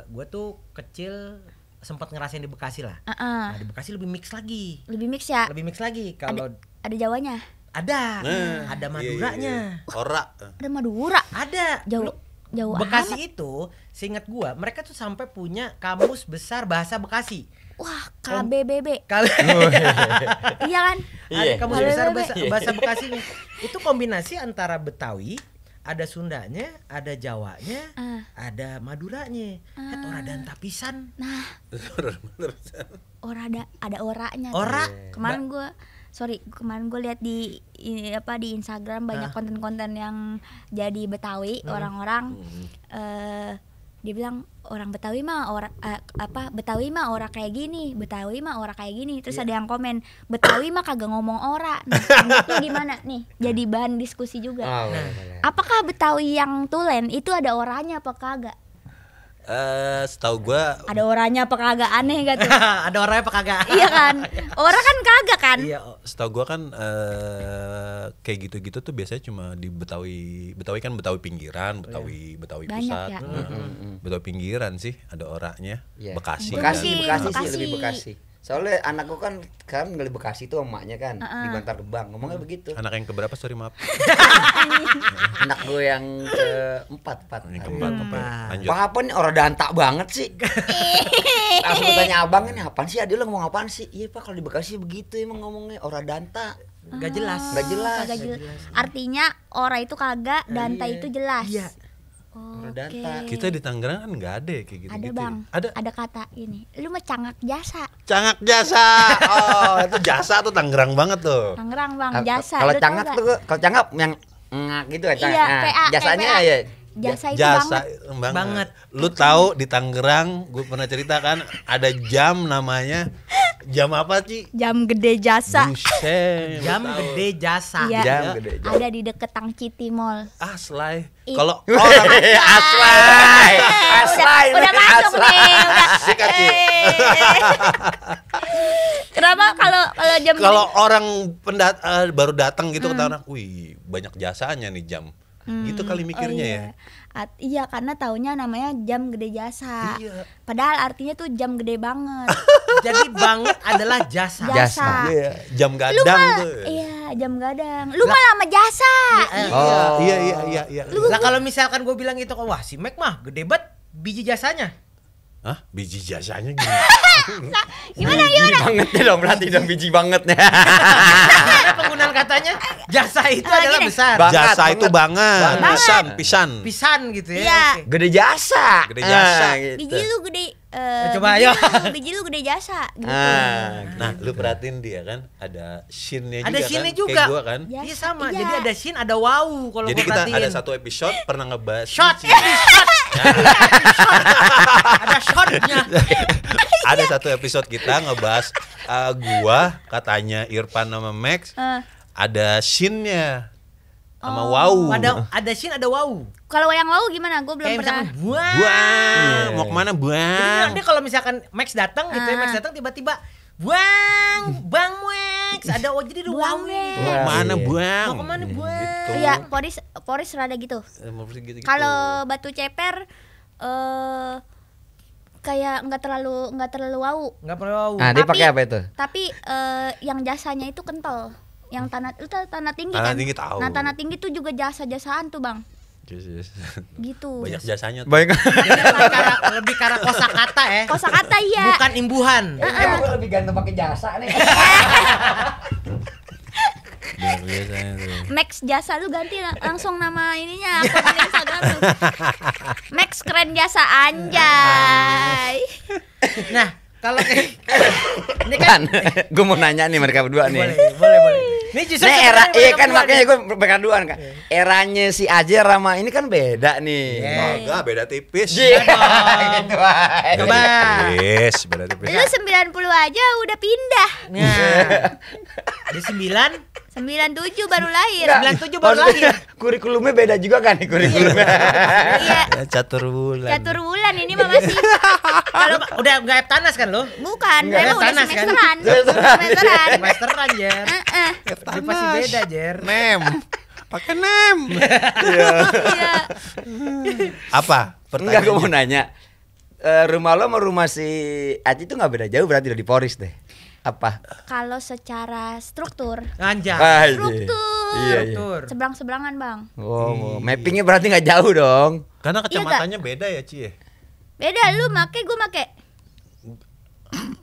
gue tuh kecil sempat ngerasain di Bekasi lah. Nah, di Bekasi lebih mix lagi. Lebih mix ya. Lebih mix lagi kalau Ada Jawanya. ada Iya, Maduranya. Ora. Ada Madura. Ada. Jauh Bekasi amat. itu, seingat gua, mereka tuh sampai punya kamus besar bahasa Bekasi. Wah, KBBB. Kalau Iya kan? ada kamus besar KBBB. bahasa Bekasinya. Itu kombinasi antara Betawi, ada Sundanya, ada Jawanya, ada Maduranya. Ora dan tapisan. Nah, ada oranya. Ora. Kemarin gue lihat di Instagram banyak konten-konten yang jadi Betawi orang-orang dia bilang orang Betawi mah Betawi mah ora kayak gini, Betawi mah ora kayak gini. Terus ada yang komen Betawi mah kagak ngomong ora. Nah, menurut lu gimana nih? Jadi bahan diskusi juga. Apakah Betawi yang tulen itu ada oranya apa kagak? Setahu gua Ada oranya apa kagak, aneh gak tuh? Ada orangnya apa kagak? Iya kan? Ora kan kagak kan? Iya. setahu gua kan kayak gitu-gitu tuh biasanya cuma di Betawi kan Betawi pinggiran, Betawi Banyak pusat. ya? Betawi pinggiran sih ada orangnya. Iya. Bekasi. Bekasi kan. sih lebih Bekasi. Soalnya anakku kan nggak di Bekasi tuh emaknya kan di Bantar Gebang ngomongnya begitu. Anak yang keberapa sorry maaf. Anak gue yang keempat. Yang keempat. Lanjut. Bang apa nih orang dantak banget sih. Langsung tanya abang ini apaan sih? Adil lo ngomong apaan sih? Iya pak kalau di Bekasi begitu emang ngomongnya orang danta. Gak jelas. Nggak jelas. Kagak jelas. Artinya ora itu kagak, danta itu jelas. Iya. Orang Oke. danta. Kita di Tangerang kan nggak ada ya kayak gitu. Ada bang, ada kata ini. Lu mah cangak jasa. Cangak jasa. Oh, itu jasa tuh Tangerang banget tuh. Tangerang bang, Kalau jasa. Kalau Lu tahu cangak nggak? tuh kalau cangak yang ngak gitu ya. Iya, PA, jasanya PA. ya. Jasa itu Jasa banget. Banget. Lu tahu di Tangerang, gue pernah cerita kan ada jam namanya jam apa sih? Jam gede jasa. Buset. Jam gede jasa. Iya. Jam gede. Ada di deket Tang City Mall. Aslay. Ih. Kalau orang Aslay. Aslay. Udah masuk nih, udah. Sikat, Ci. Kenapa kalau jam kalau orang baru datang gitu ke Tangerang, wih banyak jasanya nih jam. Gitu kali mikirnya ya. Iya karena taunya namanya jam gede jasa. Iya. Padahal artinya tuh jam gede banget. Jadi banget adalah jasa. Jasa. Iya, jam Lu gadang mah tuh. iya jam gadang. Lu mah lama jasa. Oh. Iya. Lah kalau misalkan gue bilang itu, wah si Mac mah gede banget biji jasanya. Hah? Biji jasanya gimana? Gimana? Bangetnya dong, berarti dong biji bangetnya. Penggunaan katanya jasa itu adalah gini. besar. Jasa itu banget. Pisan. Pisan gitu ya. Iya. Oke. Gede jasa. Gede jasa. Gitu. Biji lu gede. Coba, biji ayo. biji lu gede jasa gitu. Nah, lu perhatiin dia kan ada scene-nya juga Ada kan. scene-nya juga. Kayak gua kan. Ya. Iya sama. Iya. Jadi ada scene, ada wow kalau Jadi gua kita perhatiin. ada satu episode pernah ngebahas shot. biji. Ada shotnya. Ada satu episode kita ngebahas gua katanya Irfan sama Max ada scene-nya sama wow. Ada scene, ada wow. Kalau yang wow gimana? Gue belum Kayak pernah. misalkan buang. Buang, mau kemana Jadi buang? dia kalau misalkan Max datang gitu ya, Max datang tiba-tiba buang, Bang Max. Ada jadi ada Buang, wow-nya. Mau kemana Iya. buang? Mau kemana buang? Gitu. Iya, Poris rada gitu. Mau pergi gitu-gitu. Kalau batu ceper kayak nggak terlalu wow. Enggak perlu wow. Nah, dia Tapi- pakai apa itu? Tapi yang jasanya itu kental. Yang tanah tinggi Tanah kan. tinggi tahu. Nah, tanah tinggi tuh juga jasa-jasaan tuh, Bang. Yes. Gitu. Banyak jasanya tuh. Baik. Lebih karena kosakata ya. Kosakata iya. Bukan imbuhan. Emang gue lebih ganteng pakai jasa nih. Banyak jasanya tuh. Max jasa lu ganti langsung nama ininya akun Instagram lu. Max keren jasa anjay. Nah, kalau ini kan Gue mau nanya nih mereka berdua nih. boleh. Ini justru Ini era, sebenarnya iya mereka kan berdua makanya nih. gue berkaduan kan. Eranya si Ajer sama ini kan beda nih. Enggak, beda tipis. Iya. Gitu aja. Coba. Yes, beda tipis. Lu 90 aja udah pindah. Nah. Ada 9, 97 baru lahir. Enggak, 97 baru maksudnya lahir. Kurikulumnya beda juga kan nih kurikulumnya. Iya. Catur bulan. Catur bulan ini mah masih Kalau udah enggak Eptanas kan lo? bukan, Enggak, emang udah Tanas kan? semesteran. Semesteran. Semesteran. Semesteran, Jer. Heeh. Dia pasti beda, Jer. Nem. Pakai nem. Iya. Apa? Enggak, gue mau Pertanyaannya. nanya. Rumah lo sama rumah si Aji tuh nggak beda jauh berarti udah di Poris deh. Apa? Kalau secara struktur, Anjay. Ah, iya. struktur. Iya, iya. Struktur. Seberang-seberangan, Bang. Oh, mappingnya berarti nggak jauh dong. Karena kecamatannya beda ya, Ci. Beda lu make, gue make.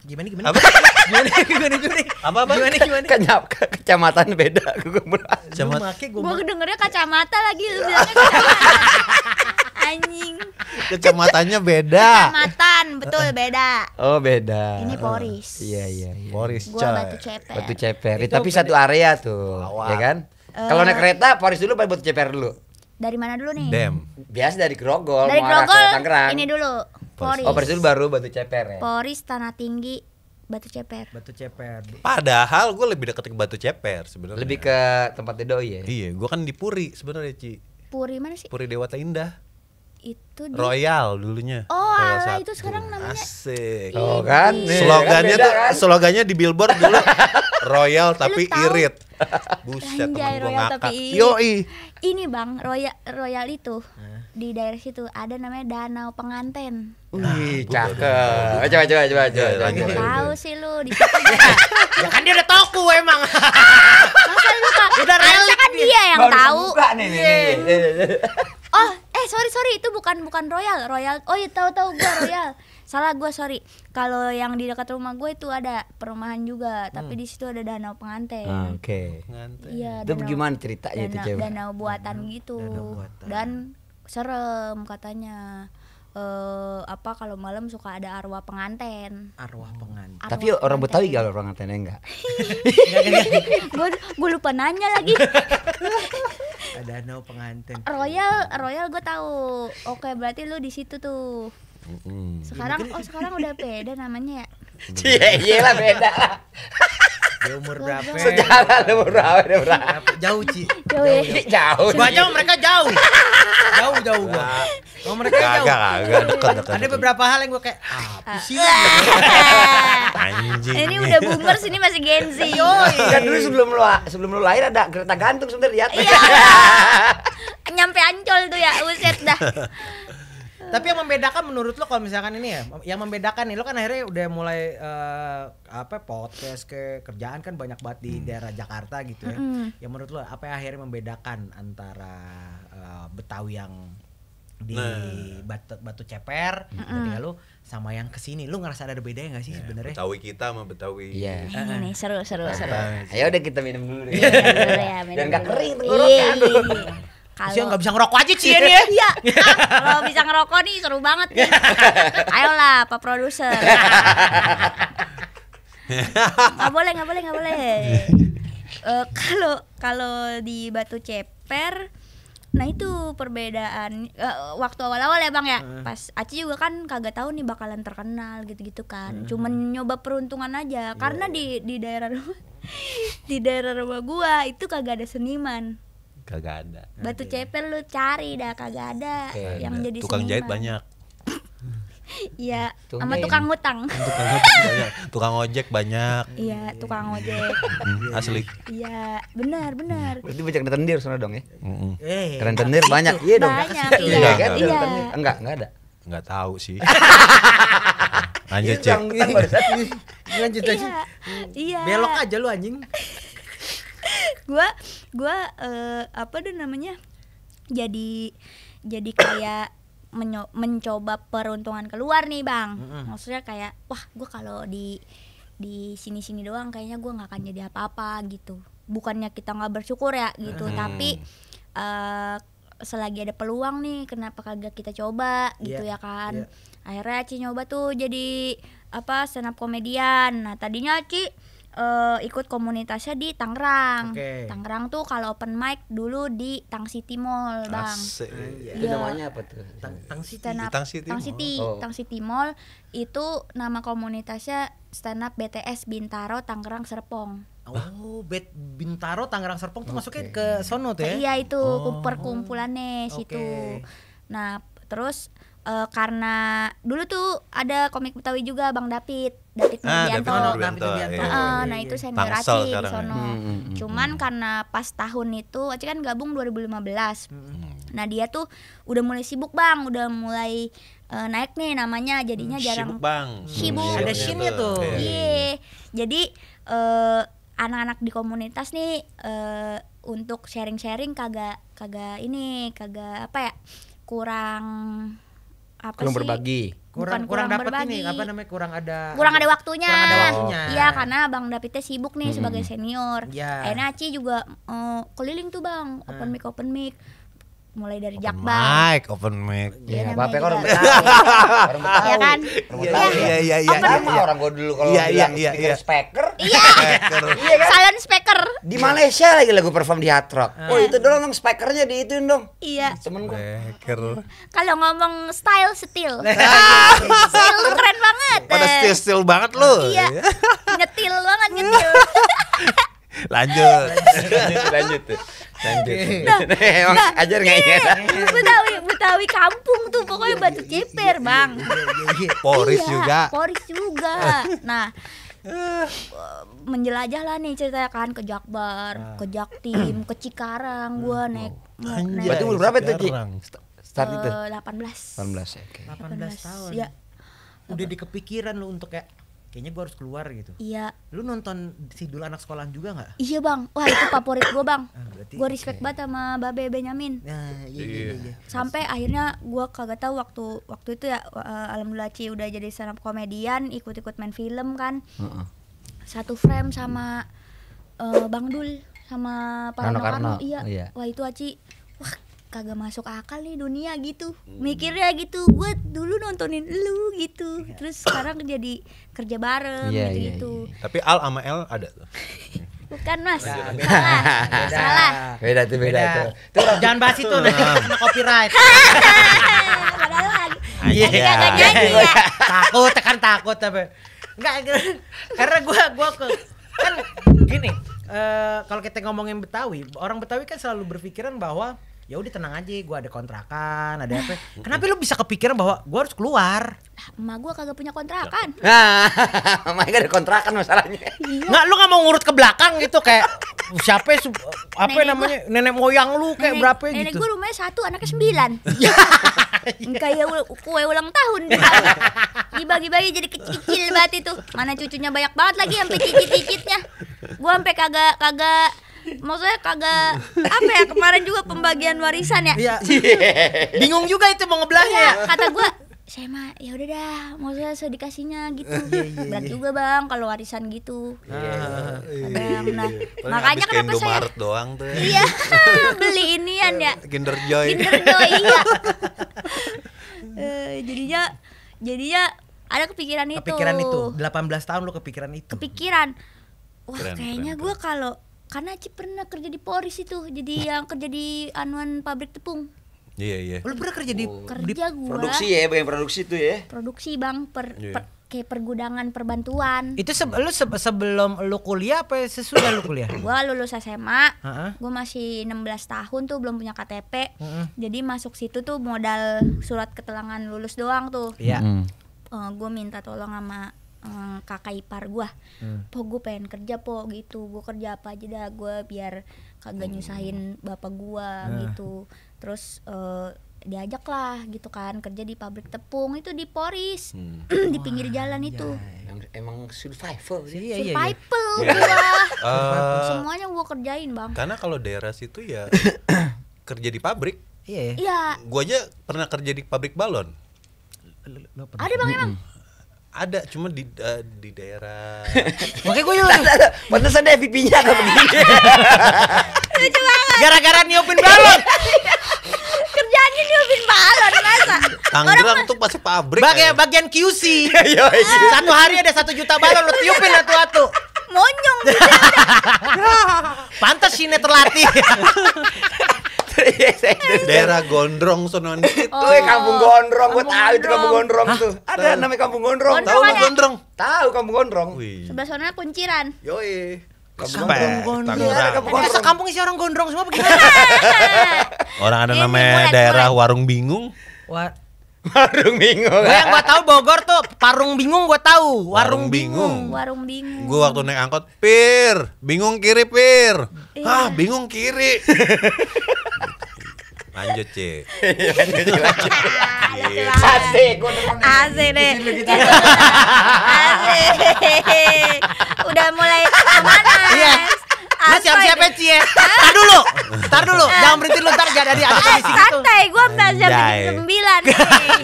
Gimana? Apa? Gimana? Apa? Gimana? Kecamatan beda. Gue Lu Camat. make Gue gua dengernya kacamata lagi, lu bilangnya kacamata. Anjing. Kecamatannya beda. Kecamatan, betul beda. Oh, beda. Ini Poris. Iya. Boris, Gua coy. batu ceper. Batu Ceper. Itu Tapi satu area tuh, Awal. ya kan? Kalau naik kereta Poris dulu apa Batu Ceper dulu? Dari mana dulu nih? Dem. Biasa dari Grogol Dari mau arah ke Grogol. Tangerang. Ini dulu. Poris. Oh, Poris dulu baru Batu Ceper ya. Poris Tanah Tinggi Batu Ceper. Batu ceper. Padahal gue lebih dekat ke Batu Ceper sebenarnya. Lebih ke tempat doi ya. Iya, gue kan di Puri sebenarnya, Ci. Puri mana sih? Puri Dewata Indah. Itu di Royal dulunya. Oh, Royal alah, satu. itu sekarang namanya. Asik. Oh kan? Nih, Slogannya kan beda tuh, kan? slogannya di billboard dulu Royal tapi tahu? irit. Buset, Anjay, temen gue Royal ngakak. tapi irit. Yoi. Ini Bang, Royal itu di daerah situ ada namanya Danau Penganten. Wih, cakep. Coba. lanjut. Tahu sih lu di situ. Ya kan dia udah toku emang. Masa lu Kak? Udah Harusnya relik kan dia. dia yang Baru tahu. kebuka nih. Oh, sorry itu bukan Royal. Oh iya tahu gua Royal. Salah gua, sorry. Kalau yang di dekat rumah gue itu ada perumahan juga, tapi di situ ada danau pengantin. Oke. Iya, Itu gimana ceritanya itu, Cewek? danau buatan gitu. Dan serem katanya. Apa kalau malam suka ada arwah pengantin. Arwah pengantin. Tapi orang Betawi gak orang antennya enggak? Gue lupa nanya lagi. Ada danau pengantin. Royal gue tahu. Oke, berarti lu di situ tuh. Sekarang udah beda namanya ya. Iyalah beda lah. Dia umur berapa? Sejarah lu berapa? Jauh, Ci. Jauh ya. Jauh. Gua aja sama mereka jauh. Jauh gua. Sama mereka jauh. Kagak dekat. Ada beberapa hal yang gua kayak apa sih? Anjing. Ini udah boomers, ini masih Gen Z. Kan dulu sebelum lu lahir ada kereta gantung sebentar di atas. Iya. Nyampe Ancol tuh ya, buset dah. Tapi yang membedakan menurut lo kalau misalkan ini ya, yang membedakan nih lo kan akhirnya udah mulai podcast ke kerjaan kan banyak banget di daerah Jakarta gitu ya. Yang menurut lo apa yang akhirnya membedakan antara Betawi yang di Batu Ceper, ketika lu sama yang kesini, lu ngerasa ada bedanya nggak sih sebenarnya? Betawi kita sama Betawi. Iya. Ini nih seru. Ayo udah kita minum dulu deh. Minum Dan nggak dulu. kering tenggorokan. Sih nggak bisa ngerokok aja sih ini ya. Iya. Kalau bisa ngerokok nih seru banget nih. Ayolah Pak Produser. Nggak boleh. Kalau di Batu Ceper, nah itu perbedaan waktu awal-awal ya Bang ya. Pas Aci juga kan kagak tahu nih bakalan terkenal gitu-gitu kan. Cuman nyoba peruntungan aja karena di daerah rumah di daerah rumah gua itu kagak ada seniman. Kagak ada. Batu Ceper lu cari dah kagak ada yang Ada. jadi Tukang seniman. jahit banyak. Iya, Tukang sama jahit. tukang ngutang. Tukang ojek banyak. Iya, tukang ojek. Asli. Iya, benar. Berarti banyak rentenir sana dong ya. Rentenir Rentenir banyak. Iya dong. Banyak, Iya iya. kan? Iya. Rentenir. Enggak ada. Nggak tahu sih. Lanjut Iya, Cek. utang barusan. Lanjut aja. Iya. Belok aja lu anjing. Gua apa tuh namanya? Jadi kayak mencoba peruntungan keluar nih Bang. Maksudnya kayak wah gue kalau di sini doang kayaknya gue nggak akan jadi apa-apa gitu. Bukannya kita nggak bersyukur ya gitu, tapi selagi ada peluang nih kenapa kagak kita coba gitu ya kan. Akhirnya Aci nyoba tuh jadi stand up komedian. Nah tadinya Aci ikut komunitasnya di Tangerang. Tangerang tuh kalau open mic dulu di Tang City Mall Bang. Asik. Itu namanya apa tuh? Tang City. Stand up Tang City Mall. Tang City Mall itu nama komunitasnya stand up BTS Bintaro Tangerang Serpong. Oh, Bintaro Tangerang Serpong tuh masuknya ke sono tuh ya? Iya itu perkumpulannya situ. Nah terus karena dulu tuh ada komik Betawi juga Bang David Nurbianto. Nah itu senior Aci di sono. Cuman karena pas tahun itu Aci kan gabung 2015. Nah dia tuh udah mulai sibuk Bang, udah mulai naik nih namanya, jadinya jarang. Sibuk Bang. Sibuk. Ada scene-nya tuh. Iya. Jadi anak-anak di komunitas nih untuk sharing-sharing kagak apa ya? Kurang berbagi. Bukan Kurang dapat berbagi. ini apa namanya? Kurang ada waktunya. Iya, karena Bang Davidnya sibuk nih sebagai senior. Akhirnya Aci juga keliling tuh Bang, open mic. Mulai dari Jakbar. Open mic. Iya, apa-apa kan orang Betawi. Orang Betawi. Iya kan? Iya. Sama orang gua dulu kalau bilang speaker speaker. Iya. Iya kan? Silent speaker. Di Malaysia lagi lagu perform di Hard Rock. Oh itu dong speakernya diituin dong. Iya. Temen gua. Speaker. Kalau ngomong style still. Style tuh keren banget. Pada still banget lu. Iya. Nyetil banget nyetil. Lanjut. Lanjut. Emang ajar nggak ya? Betawi kampung tuh pokoknya Batu Ceper Bang. Poris Iya, juga. Poris juga. Nah menjelajah lah nih ceritanya kan ke Jakbar, ke Jaktim, ke Cikarang. Gua naik Berarti umur berapa tuh Ci? Start itu? 18. 18 ya. Oke. 18 tahun. Iya. Udah dikepikiran lu untuk kayaknya gua harus keluar gitu. Iya. Lu nonton si Dul Anak Sekolahan juga nggak? Iya Bang. Wah itu favorit gua Bang. Berarti Gua respect banget sama Babe Benyamin. Nah, iya. Sampai akhirnya gua kagak tahu waktu itu ya alhamdulillah Ci udah jadi stand up komedian, ikut-ikut main film kan. Satu frame sama Bang Dul sama Parano Karno. Iya. Wah itu Aci kagak masuk akal nih dunia gitu. Mikirnya gitu. Gue dulu nontonin lu gitu. Terus sekarang jadi kerja bareng gitu. Tapi Al sama L ada tuh. Bukan Mas. Beda. Salah. Beda tuh. Jangan bahas itu kena copyright. Padahal lagi. Iya. Kagak nyanyi ya. Takut tapi enggak karena gua kan gini, kalau kita ngomongin Betawi, orang Betawi kan selalu berpikiran bahwa ya udah tenang aja, gue ada kontrakan, ada apa. Kenapa lu bisa kepikiran bahwa gue harus keluar? Emak gue kagak punya kontrakan. Nah, makanya ada kontrakan masalahnya. Nggak, lu nggak mau ngurut ke belakang gitu kayak siapa nenek moyang lu kayak berapa gitu? Nenek gue rumahnya 1, anaknya 9. Kayak kue ulang tahun dibagi-bagi jadi kecil-kecil banget itu. Mana cucunya banyak banget lagi sampai cicit-cicitnya. Gue sampai kagak maksudnya kagak apa ya, kemarin juga pembagian warisan ya. Iya. Bingung juga itu mau ngebelahnya ya. Kata gue, saya mah ya udah dah, maksudnya saya dikasihnya gitu. Berat juga bang kalau warisan gitu. Kadang, nah, makanya kenapa saya Indomaret doang tuh. iya beli inian ya. Kinder Joy. Iya. Jadinya ada kepikiran itu. Kepikiran itu. 18 tahun lu kepikiran itu. Kepikiran. Wah, Keren, kayaknya gue kalau karena Aci pernah kerja di Polris itu, jadi yang kerja di anuan pabrik tepung. Iya. Lu pernah kerja di Kerja gue Produksi ya, bagian produksi tuh ya. produksi bang, Iya. kayak pergudangan perbantuan. itu sebelum lu kuliah apa sesudah lu kuliah? Gue lulus SMA, Heeh. gue masih 16 tahun tuh, belum punya KTP. Heeh. Jadi masuk situ tuh modal surat keterangan lulus doang tuh. Iya. Gue minta tolong sama kakak ipar gue, po gue pengen kerja po gitu, gue kerja apa aja dah gue biar kagak nyusahin bapak gue gitu. Terus diajak lah gitu kan kerja di pabrik tepung itu di Polris di pinggir jalan itu. Emang survival sih. Iya. Survival gua. Eh, Semuanya gua kerjain bang. Karena kalau daerah situ ya kerja di pabrik. Iya. Iya. Gua aja pernah kerja di pabrik balon. Ada bang emang. Ada, cuma di daerah. Oke, gue juga Pantesan deh pipinya nggak begini. Lucu banget. gara-gara niupin balon. Kerjaannya niupin balon masa. Tangerang tuh pasti pabrik. Bagian QC. Satu hari ada 1 juta balon lu tiupin atu-atu. Monyong. Pantas sini terlatih. Daerah Gondrong sono dikit. Tuh Kampung Gondrong, gua Kampung tahu itu Kampung Gondrong. Gondrong tuh. Ada namanya Kampung Gondrong. Gondrong Tahu lu ada. Gondrong? Tahu Kampung Gondrong. Wih. Sebelah sana kunciran. Yoi. Kampung Spek, Gondrong. Tangerang. Iya, ada Kampung Masa Gondrong. kampung isi orang gondrong semua bagaimana? Orang ada Ini namanya mulai. daerah Warung Bingung. Wah, Warung bingung. gue yang gua tahu Bogor tuh Parung Bingung gua tahu. Warung Bingung. Warung bingung. Gua waktu naik angkot, Pir, bingung kiri, Pir. Iya. Hah, bingung kiri. Lanjut, Ci. Asik, gua demen. Asik deh. Asik. Udah mulai kemana? Iya. Lu siap-siap ya, Ci ya. Tar dulu. Jangan berhenti lu ntar jadi ada komisi gitu. Santai, gue belajar Anjay. bikin 9 nih.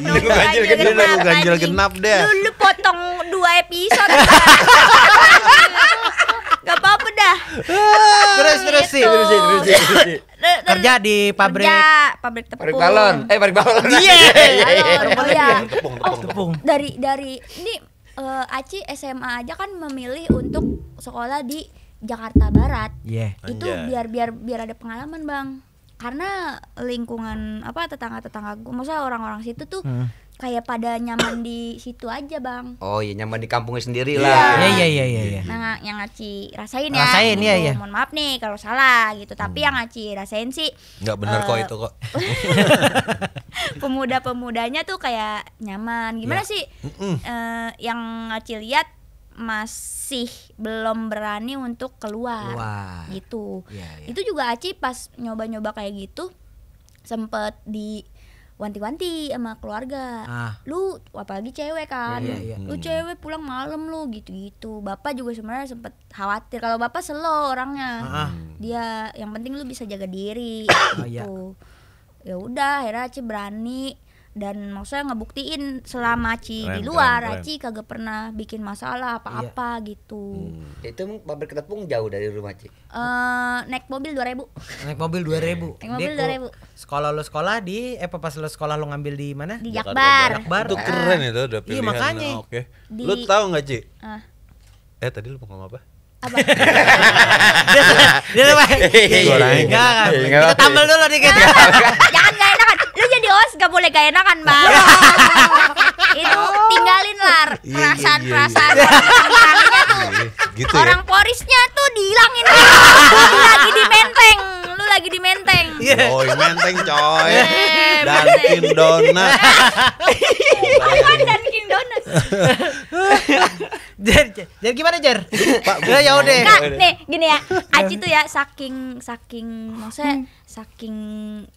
Nunggu ganjil genap. Nunggu ganjil genap deh. Lu potong 2 episode. Gak apa-apa dah. Terus sih. Terusin. Kerja di pabrik. Kerja, pabrik tepung. Pabrik balon. Pabrik balon. Iya. Balon, oh iya. Tepung. Dari ini Aci SMA aja kan memilih untuk sekolah di Jakarta Barat. Iya. Itu Anjay. biar ada pengalaman bang, karena lingkungan apa tetangga gue, maksudnya orang-orang situ tuh kayak pada nyaman di situ aja bang. Oh iya, nyaman di kampungnya sendiri lah. Iya. Nah yang Aci rasain ya, Rasain, gitu. iya. Mohon maaf nih kalau salah gitu, tapi yang Aci rasain sih Nggak bener kok itu kok. pemuda-pemudanya tuh kayak nyaman. Gimana sih? Yang Aci lihat masih belum berani untuk keluar gitu. Iya. Itu juga Aci pas nyoba-nyoba kayak gitu sempet diwanti-wanti sama keluarga. Lu apalagi cewek kan, Iya. lu cewek pulang malam lu gitu-gitu. Bapak juga sebenarnya sempet khawatir, kalau bapak slow orangnya. Dia yang penting lu bisa jaga diri gitu. Ya udah akhirnya Aci berani. Dan maksudnya ngebuktiin selama Aci di luar, keren. Aci kagak pernah bikin masalah apa-apa gitu. Itu pabrik tepung jauh dari rumah, Ci. Naik mobil 2.000. Naik mobil 2.000. Naik mobil 2.000. Sekolah lu sekolah di pas lu sekolah lu ngambil di mana? Di Jakbar. Itu keren itu udah pilihan. makanya. Oke. Di- Lu tahu nggak, Ci? Ah. Tadi lu mau ngomong apa? Apa? Dia apa? Goreng. Enggak. Kita tambal dulu dikit. Jangan gak enakan. Lu jadi host gak boleh gak enakan, Bang. Itu tinggalin lah perasaan-perasaan orangnya tuh. Gitu Orang Porisnya tuh dihilangin. Lu lagi di menteng. Oh, menteng coy. Menteng. Dunkin Donat. Apaan dan King Donut? Jer gimana Jer? Pak, Ya udah. Kak, nih gini ya, Aci tuh ya saking maksudnya saking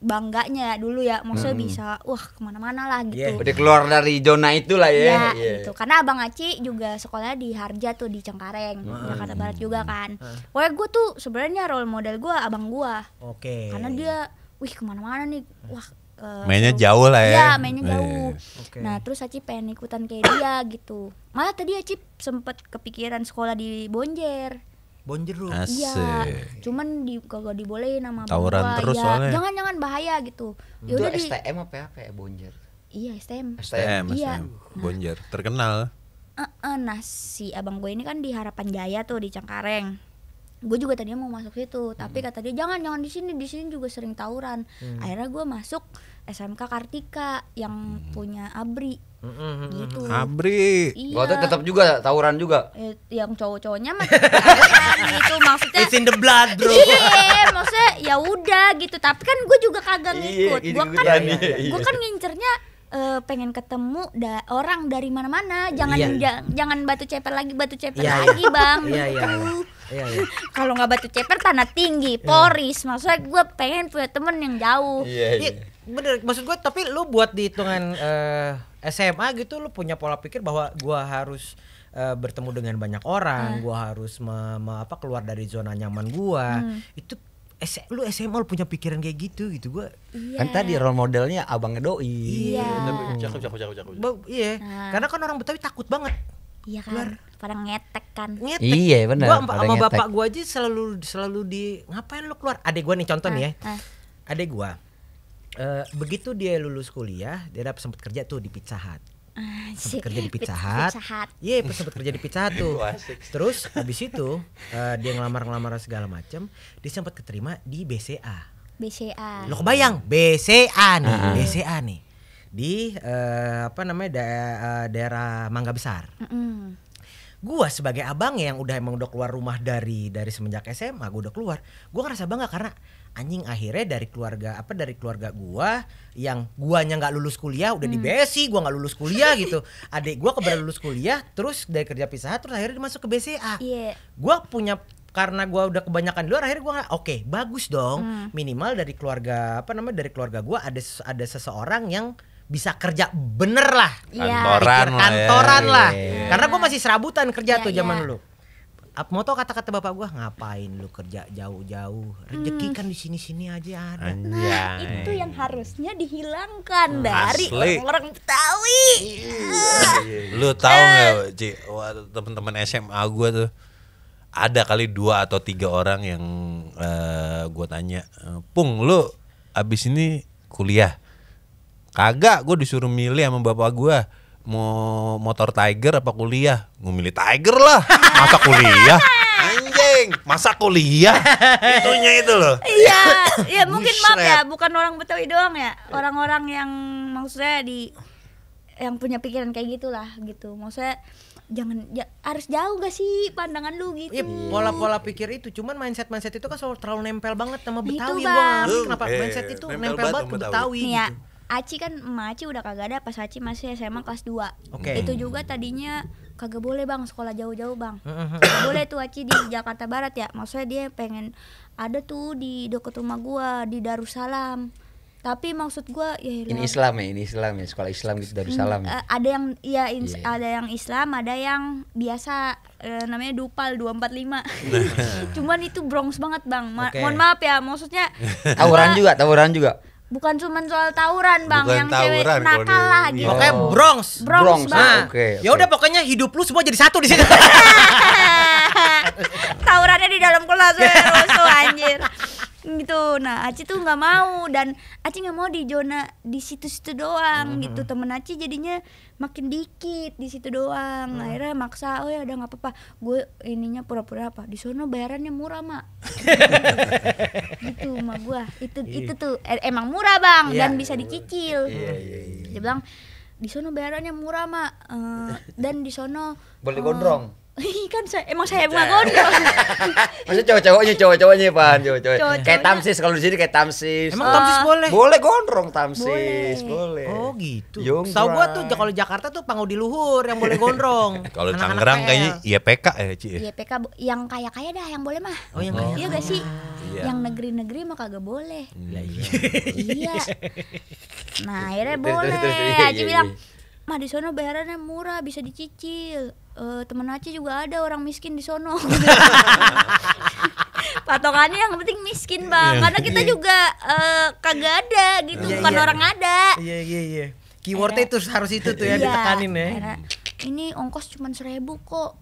bangganya dulu ya, maksudnya bisa wah kemana-mana lah gitu. Udah keluar dari zona itu lah ya. Iya, gitu. Karena Abang Aci juga sekolahnya di Harja tuh di Cengkareng, Jakarta Barat juga kan. Pokoknya gue tuh sebenarnya role model gue abang gue. Oke. Karena dia, wih kemana-mana nih, wah. Mainnya jauh lah ya. Iya, mainnya jauh. Oke. Nah, terus Aci pengen ikutan kayak dia gitu. Malah tadi Aci sempet kepikiran sekolah di Bonjer. Bonjer lu. Asik. Iya, cuman kagak dibolehin sama abang Tawuran gua. terus Ya, soalnya. jangan bahaya gitu. Ya Itu udah di STM apa ya Bonjer? Iya, STM. STM, Iya. Bonjer terkenal. Nah, si abang gue ini kan di Harapan Jaya tuh di Cengkareng. Gue juga tadinya mau masuk situ, tapi kata dia jangan di sini juga sering tawuran. Akhirnya gue masuk SMK Kartika yang punya Abri. Gitu. Abri. Iya. Gua tuh tetap juga tawuran juga. Yang cowok-cowoknya mah gitu maksudnya. It's in the blood, bro. Iya, maksudnya ya udah gitu. Tapi kan gue juga kagak ngikut. Iya, Gue kan ikutan, gue kan ngincernya pengen ketemu orang dari mana-mana. Jangan jangan batu ceper lagi Iya, lagi, Bang. Iya. Gitu. Iya. Kalau nggak batu ceper tanah tinggi, Poris. Maksudnya gue pengen punya temen yang jauh. Iya, bener. Maksud gue, tapi lu buat di hitungan SMA gitu, lu punya pola pikir bahwa gua harus bertemu dengan banyak orang, gua harus keluar dari zona nyaman gua. Itu lu SMA lu punya pikiran kayak gitu gua. Iya. Kan tadi role modelnya abangnya Doi. Iya. Cakep. Iya. Karena kan orang Betawi takut banget. Iya kan. Pada ngetek kan. Ngetek. Iya, benar. Gua Pada sama ngetek. bapak gua aja selalu di ngapain lu keluar? Adek gua nih contoh nih ya. Adek gua begitu dia lulus kuliah, dia dapat sempat kerja tuh di Pizza Hut. Sempat kerja di Pizza Hut. Iya, sempat kerja di Pizza Hut tuh. Terus habis itu dia ngelamar segala macam, dia sempat keterima di BCA. Lo kebayang BCA nih. Di daerah Mangga Besar. Gua sebagai abangnya yang emang udah keluar rumah dari semenjak SMA, gua udah keluar. Gua ngerasa bangga karena anjing akhirnya dari keluarga gua yang guanya nggak lulus kuliah udah di BSI, gua nggak lulus kuliah gitu. Adik gua kebetulan lulus kuliah, terus dari kerja Pizza Hut, terus akhirnya dia masuk ke BCA. Gua punya, karena gua udah kebanyakan di luar, akhirnya gua oke, bagus dong. Minimal dari keluarga gua ada seseorang yang bisa kerja bener lah. Kantoran lah. Karena gue masih serabutan kerja tuh zaman dulu. Mau tau kata-kata bapak gue, ngapain lu kerja jauh-jauh, rezeki kan di sini-sini aja ada. Nah, itu yang harusnya dihilangkan dari orang-orang Betawi. Lu tahu nggak, Ci, teman-teman SMA gue tuh ada kali 2 atau 3 orang yang gue tanya, Pung, lu abis ini kuliah? Kagak, gue disuruh milih sama bapak gue, mau motor Tiger apa kuliah. Gue milih Tiger lah. Masa kuliah? Anjing, masa kuliah? Itunya itu loh. Iya mungkin maaf ya, bukan orang Betawi doang ya. Orang-orang yang maksudnya yang punya pikiran kayak gitulah gitu. Maksudnya harus jauh gak sih pandangan lu gitu. Iya, pola-pola pikir itu, cuman mindset itu kan terlalu nempel banget sama Betawi. Itu, Gua Bang. ngerti kenapa mindset itu nempel banget ke Betawi nih ya, gitu. Aci kan Aci udah kagak ada pas Aci masih SMA kelas 2. Oke. Itu juga tadinya kagak boleh, Bang, sekolah jauh-jauh, Bang. Kagak boleh tuh Aci di Jakarta Barat ya. Maksudnya dia pengen ada tuh di dekat rumah gua di Darussalam. Tapi maksud gua ya Ini Islam ya, sekolah Islam gitu Darussalam. ada yang ada yang Islam, ada yang biasa namanya Dupal 245. Cuman itu Bronx banget, Bang. Mohon maaf ya, maksudnya Tawuran juga. bukan cuma soal tawuran, Bang, Bukan yang cewek tawuran, nakal lah gitu. Pokoknya Bronx, Bang. Nah, oke. Ya udah pokoknya hidup lu semua jadi satu di sini. Tawurannya di dalam kelas rusuh anjir. Gitu. Nah, Aci tuh nggak mau, dan Aci nggak mau di zona di situ-situ doang gitu. Temen Aci jadinya makin dikit di situ doang. Akhirnya maksa, oh ya udah nggak apa-apa. Gue ininya pura-pura apa? Di sono bayarannya murah, Mak. Gitu mak gue. Itu tuh emang murah, Bang, dan bisa dicicil. Dia bilang di sono bayarannya murah, Mak. Dan di sono Boleh gondrong. Kan emang saya nggak gondrong. Maksudnya cowok-cowoknya Pan, cowok-cowok. Cowok-cowoknya. Kayak Tamsis, kalau di sini kayak Tamsis. Emang Tamsis boleh? Boleh gondrong Tamsis, boleh. Oh gitu. Yonggrai. Tahu gua tuh kalau Jakarta tuh Pangau di Luhur yang boleh gondrong. Kalau Anak-anak Tangerang PL. kayaknya IPK ya, Ci. Iya PK yang kaya-kaya dah yang boleh mah. Oh, yang kaya. Iya gak sih? Iya. Yang negeri-negeri mah kagak boleh. Iya. Iya. Nah akhirnya Terus, boleh. iya, Aci iya, bilang, iya. mah di sono bayarannya murah, bisa dicicil. Temen Aci juga ada orang miskin di sono. Patokannya yang penting miskin bang, karena kita juga kagak ada gitu, Iya, bukan iya. orang ada. Iya. Keywordnya itu harus itu tuh ya Iya, ditekanin ya. akhirnya, ini ongkos cuma 1.000 kok.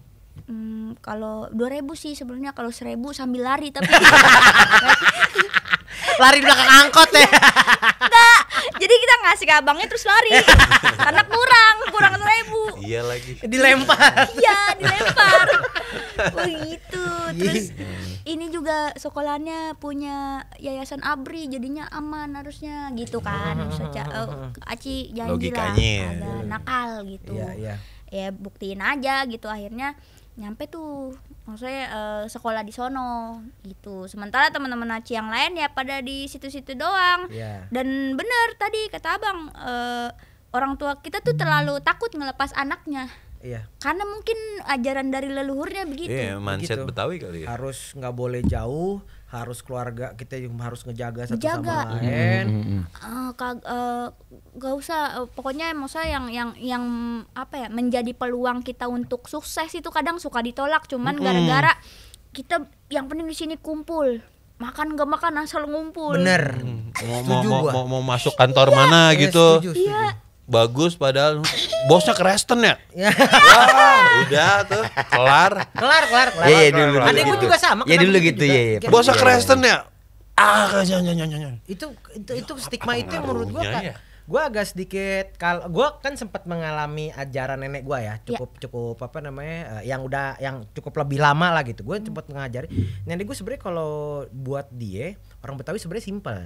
Kalau 2.000 sih sebenarnya, kalau 1.000 sambil lari tapi Lari di belakang angkot ya. enggak. Jadi kita ngasih ke abangnya terus lari. Karena kurang 1.000. Iya lagi. Dilempar. Iya, dilempar. Oh gitu. Terus ini juga sekolahnya punya yayasan ABRI, jadinya aman harusnya gitu kan. Aci janji lah Logikanya. ada nakal gitu. Iya. Ya buktiin aja gitu, akhirnya nyampe tuh maksudnya sekolah di sono gitu. Sementara teman-teman Aci yang lain ya pada di situ-situ doang. Iya. Dan bener tadi kata abang, orang tua kita tuh terlalu takut ngelepas anaknya. Iya. Karena mungkin ajaran dari leluhurnya begitu. Iya, mindset Begitu. Betawi kali ya. Harus nggak boleh jauh, harus keluarga kita juga harus ngejaga satu Ngejaga. sama lain. Gak usah, pokoknya maksudnya yang apa ya, menjadi peluang kita untuk sukses itu kadang suka ditolak, cuman gara-gara kita yang penting di sini kumpul, makan gak makan asal ngumpul. Bener. Setuju gua. Mau masuk kantor mana Iya, gitu. setuju. Iya. Bagus padahal bosnya Kristen ya. Ya. Wah, udah tuh kelar. Kelar. Iya, dulu. Adek gue gitu. juga sama. Ya kenapa dulu gitu gitu juga? ya. Kayak Bosnya Iya. Kristen ya. Jangan. Itu stigma itu yang menurut gua pengaruhnya ya? gua agak sedikit, kalau gua kan sempat mengalami ajaran nenek gua ya, cukup apa namanya, yang cukup lebih lama lah gitu. Gua sempat ngajari nenek gua sebenarnya kalau buat dia orang Betawi sebenarnya simpel.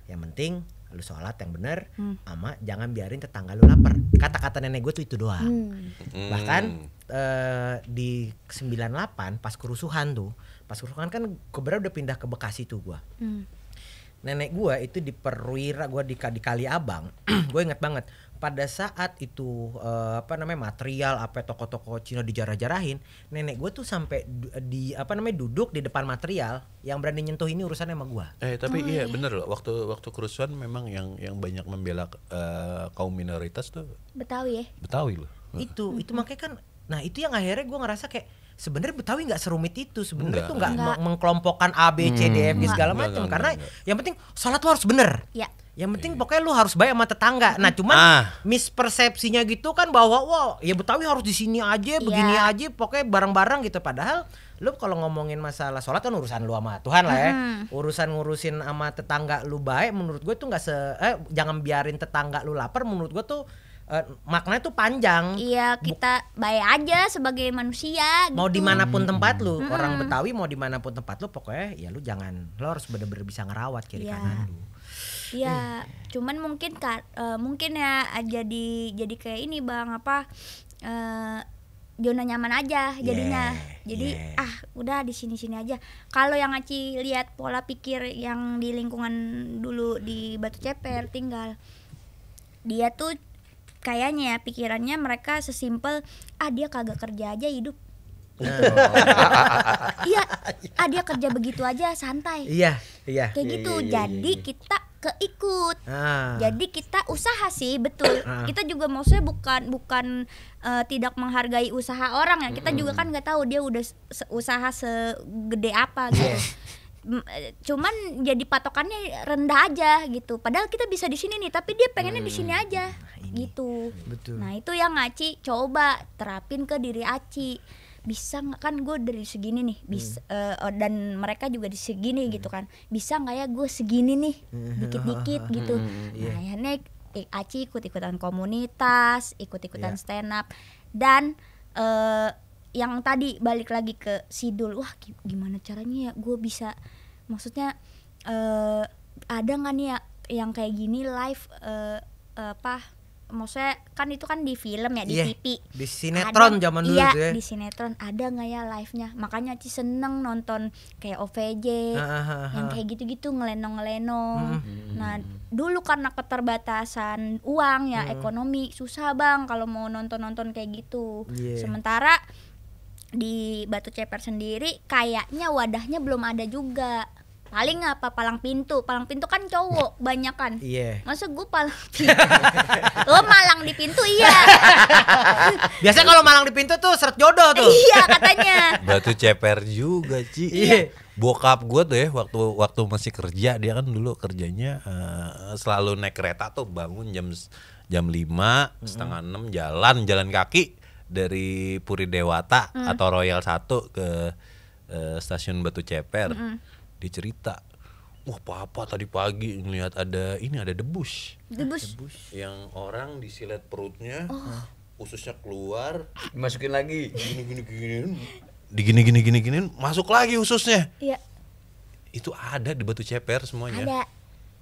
Yang penting lu sholat yang benar, ama jangan biarin tetangga lu lapar. Kata-kata nenek gua tuh itu doang. Bahkan di 98 pas kerusuhan kan kebetulan udah pindah ke Bekasi tuh gua. Nenek gua itu di Perwira, gua di Kali Abang. Gue inget banget pada saat itu material apa toko-toko Cina dijarah-jarahin, nenek gua tuh sampai duduk di depan material, yang berani nyentuh ini urusannya sama gua. Tapi iya bener loh, waktu kerusuhan memang yang banyak membela kaum minoritas tuh Betawi ya. Betawi loh. Itu makanya kan, nah itu yang akhirnya gua ngerasa kayak sebenarnya Betawi nggak serumit itu sebenarnya, tuh nggak mengkelompokkan A B C D F G segala macam, karena yang penting sholat lu harus bener. Ya. Yang penting pokoknya lu harus baik sama tetangga. Nah cuman mispersepsinya gitu kan bahwa wah ya Betawi harus di sini aja, begini aja, pokoknya bareng-bareng gitu. Padahal lu kalau ngomongin masalah sholat kan urusan lu sama Tuhan lah ya. Ngurusin sama tetangga lu baik, menurut gue tuh jangan biarin tetangga lu lapar. Menurut gue tuh maknanya tuh panjang. Iya, kita baik aja sebagai manusia gitu. Mau dimanapun tempat lu, orang Betawi mau dimanapun tempat lu, pokoknya ya lu harus bener-bener bisa ngerawat kiri kanan lu. Iya, cuman mungkin ya jadi kayak ini bang, zona nyaman aja jadinya. Jadi udah di sini aja. Kalau yang Aci lihat pola pikir yang di lingkungan dulu di Batu Ceper tinggal, dia tuh kayaknya ya pikirannya mereka sesimpel dia kagak kerja aja hidup. Iya, dia kerja begitu aja santai. Iya. Kayak gitu. Jadi kita keikut. Jadi kita usaha sih, betul. Kita juga maksudnya bukan tidak menghargai usaha orang ya. Kita juga kan nggak tahu dia udah usaha segede apa gitu. Cuman jadi patokannya rendah aja gitu. Padahal kita bisa di sini nih, tapi dia pengennya di sini aja gitu. Betul. Nah itu yang Aci coba terapin ke diri Aci. Bisa nggak, kan gue dari segini nih, dan mereka juga di segini gitu kan. Bisa nggak ya gue segini nih, dikit-dikit gitu. Nah akhirnya Aci ikut-ikutan komunitas, ikut-ikutan stand up, dan yang tadi balik lagi ke Sidul, wah gimana caranya ya gue bisa, maksudnya ada nggak nih ya yang kayak gini live maksudnya kan itu kan di film ya, di Iya, TV. di sinetron Ada- zaman dulu iya, tuh ya. di sinetron ada nggak ya live-nya? Makanya Aci seneng nonton kayak OVJ, yang kayak gitu-gitu ngelenong-ngelenong. Nah, dulu karena keterbatasan uang ya, ekonomi susah bang kalau mau nonton-nonton kayak gitu. Iya. Sementara di Batu Ceper sendiri kayaknya wadahnya belum ada juga. Paling apa palang pintu kan cowok banyak kan. Iya. Masa gue palang pintu? Lo malang di pintu iya. Biasanya kalau malang di pintu tuh seret jodoh tuh. Iya katanya. Batu Ceper juga, Ci. Iya. Bokap gue tuh ya waktu masih kerja, dia kan dulu kerjanya selalu naik kereta tuh, bangun jam 5, setengah 6 jalan kaki dari Puri Dewata atau Royal 1 ke stasiun Batu Ceper. Dia cerita, wah papa tadi pagi ngelihat ada debus. Debus. Yang orang disilet perutnya, ususnya keluar, Dimasukin lagi. digini, masuk lagi ususnya. Iya. Itu ada di Batu Ceper semuanya.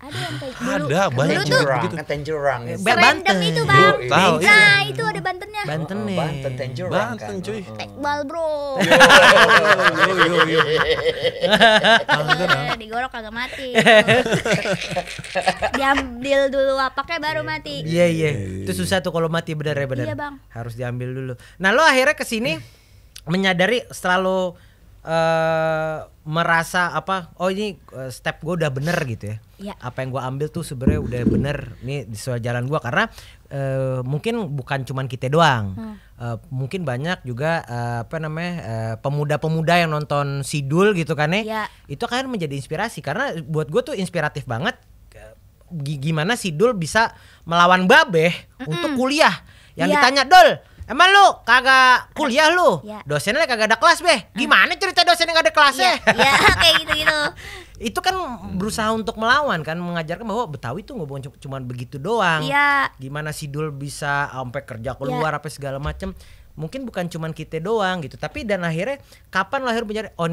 Ada yang kayak dulu. Ada, banyak Dulu tuh juga Jurang, begitu. kan Tenjurang. serendam itu bang. Yo, tahu, iya. Nah itu ada Bantennya. Banten nih. Banten Tenjurang Banten, kan. cuy. Tekbal bro. Digorok kagak mati. Diambil dulu apaknya baru mati. Iya. Itu susah tuh kalau mati bener ya bener. Iya, Bang. Harus diambil dulu. Nah lo akhirnya kesini menyadari setelah lo merasa apa? Oh ini step gue udah bener gitu ya. Iya. Apa yang gue ambil tuh sebenarnya udah bener. Nih sesuai jalan gue karena mungkin bukan cuman kita doang. Mungkin banyak juga pemuda-pemuda yang nonton Sidul gitu kan ya. Iya. Itu kan menjadi inspirasi karena buat gue tuh inspiratif banget. Gimana Sidul bisa melawan Babeh untuk kuliah. Yang Iya. ditanya, Dol, emang lu kagak kuliah lu? Iya. Dosennya kagak ada kelas, Beh. Gimana cerita dosennya gak ada kelasnya? Iya kayak gitu-gitu. Itu kan berusaha untuk melawan kan, mengajarkan bahwa Betawi tuh nggak cuma begitu doang. Iya. Gimana Sidul bisa sampai kerja keluar apa segala macam. Mungkin bukan cuma kita doang gitu. Tapi dan akhirnya kapan lahir mencari oh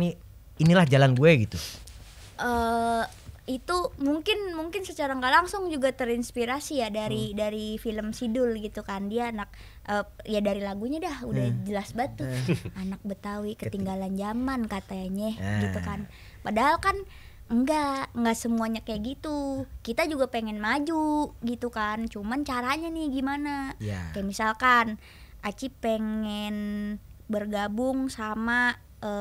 inilah jalan gue gitu. Itu mungkin secara nggak langsung juga terinspirasi ya dari film Sidul gitu kan. Dia anak ya dari lagunya dah udah jelas banget tuh. Anak Betawi ketinggalan zaman katanya gitu kan. Padahal kan enggak semuanya kayak gitu. Kita juga pengen maju gitu kan. Cuman caranya nih gimana? Ya. Kayak misalkan Aci pengen bergabung sama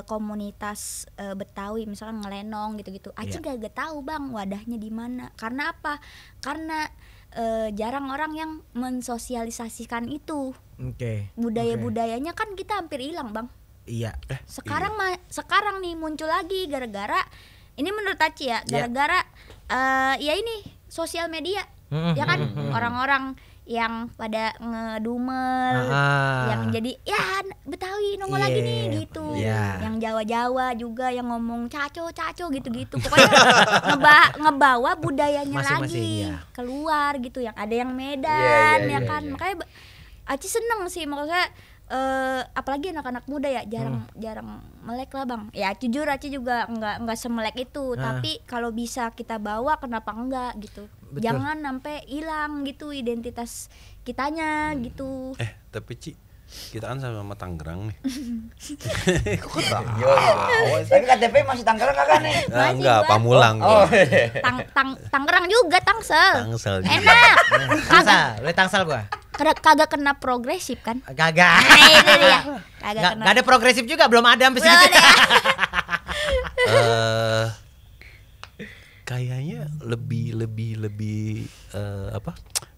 komunitas Betawi misalkan ngelenong gitu-gitu. Aci gak tahu bang wadahnya di mana. Karena apa? Karena jarang orang yang mensosialisasikan itu. Oke. Budaya-budayanya kan kita hampir hilang bang. Iya. Sekarang sekarang nih muncul lagi gara-gara ini menurut Aci ya gara-gara ya ini sosial media ya kan orang-orang yang pada ngedumel yang jadi ya Betawi nongol lagi nih gitu yang Jawa-Jawa juga yang ngomong caco gitu-gitu pokoknya ngebawa budayanya lagi keluar gitu yang ada yang Medan ya kan makanya Aci seneng sih maksudnya apalagi anak-anak muda ya jarang melek lah bang ya jujur Aci juga nggak semelek itu tapi kalau bisa kita bawa kenapa enggak gitu. Betul. Jangan sampai hilang gitu identitas kitanya gitu. Tapi Ci kita kan sama Tangerang nih. Kok tahu? Tapi KTP masih Tangerang kagak nih? Enggak, Pamulang. Tangerang juga Tangsel. juga. Enak. Lu Tangsel gua. Kagak kena progresif kan? Kagak. Nah, itu dia. Gak ada progresif juga, belum ada sampai segitu. Kayaknya lebih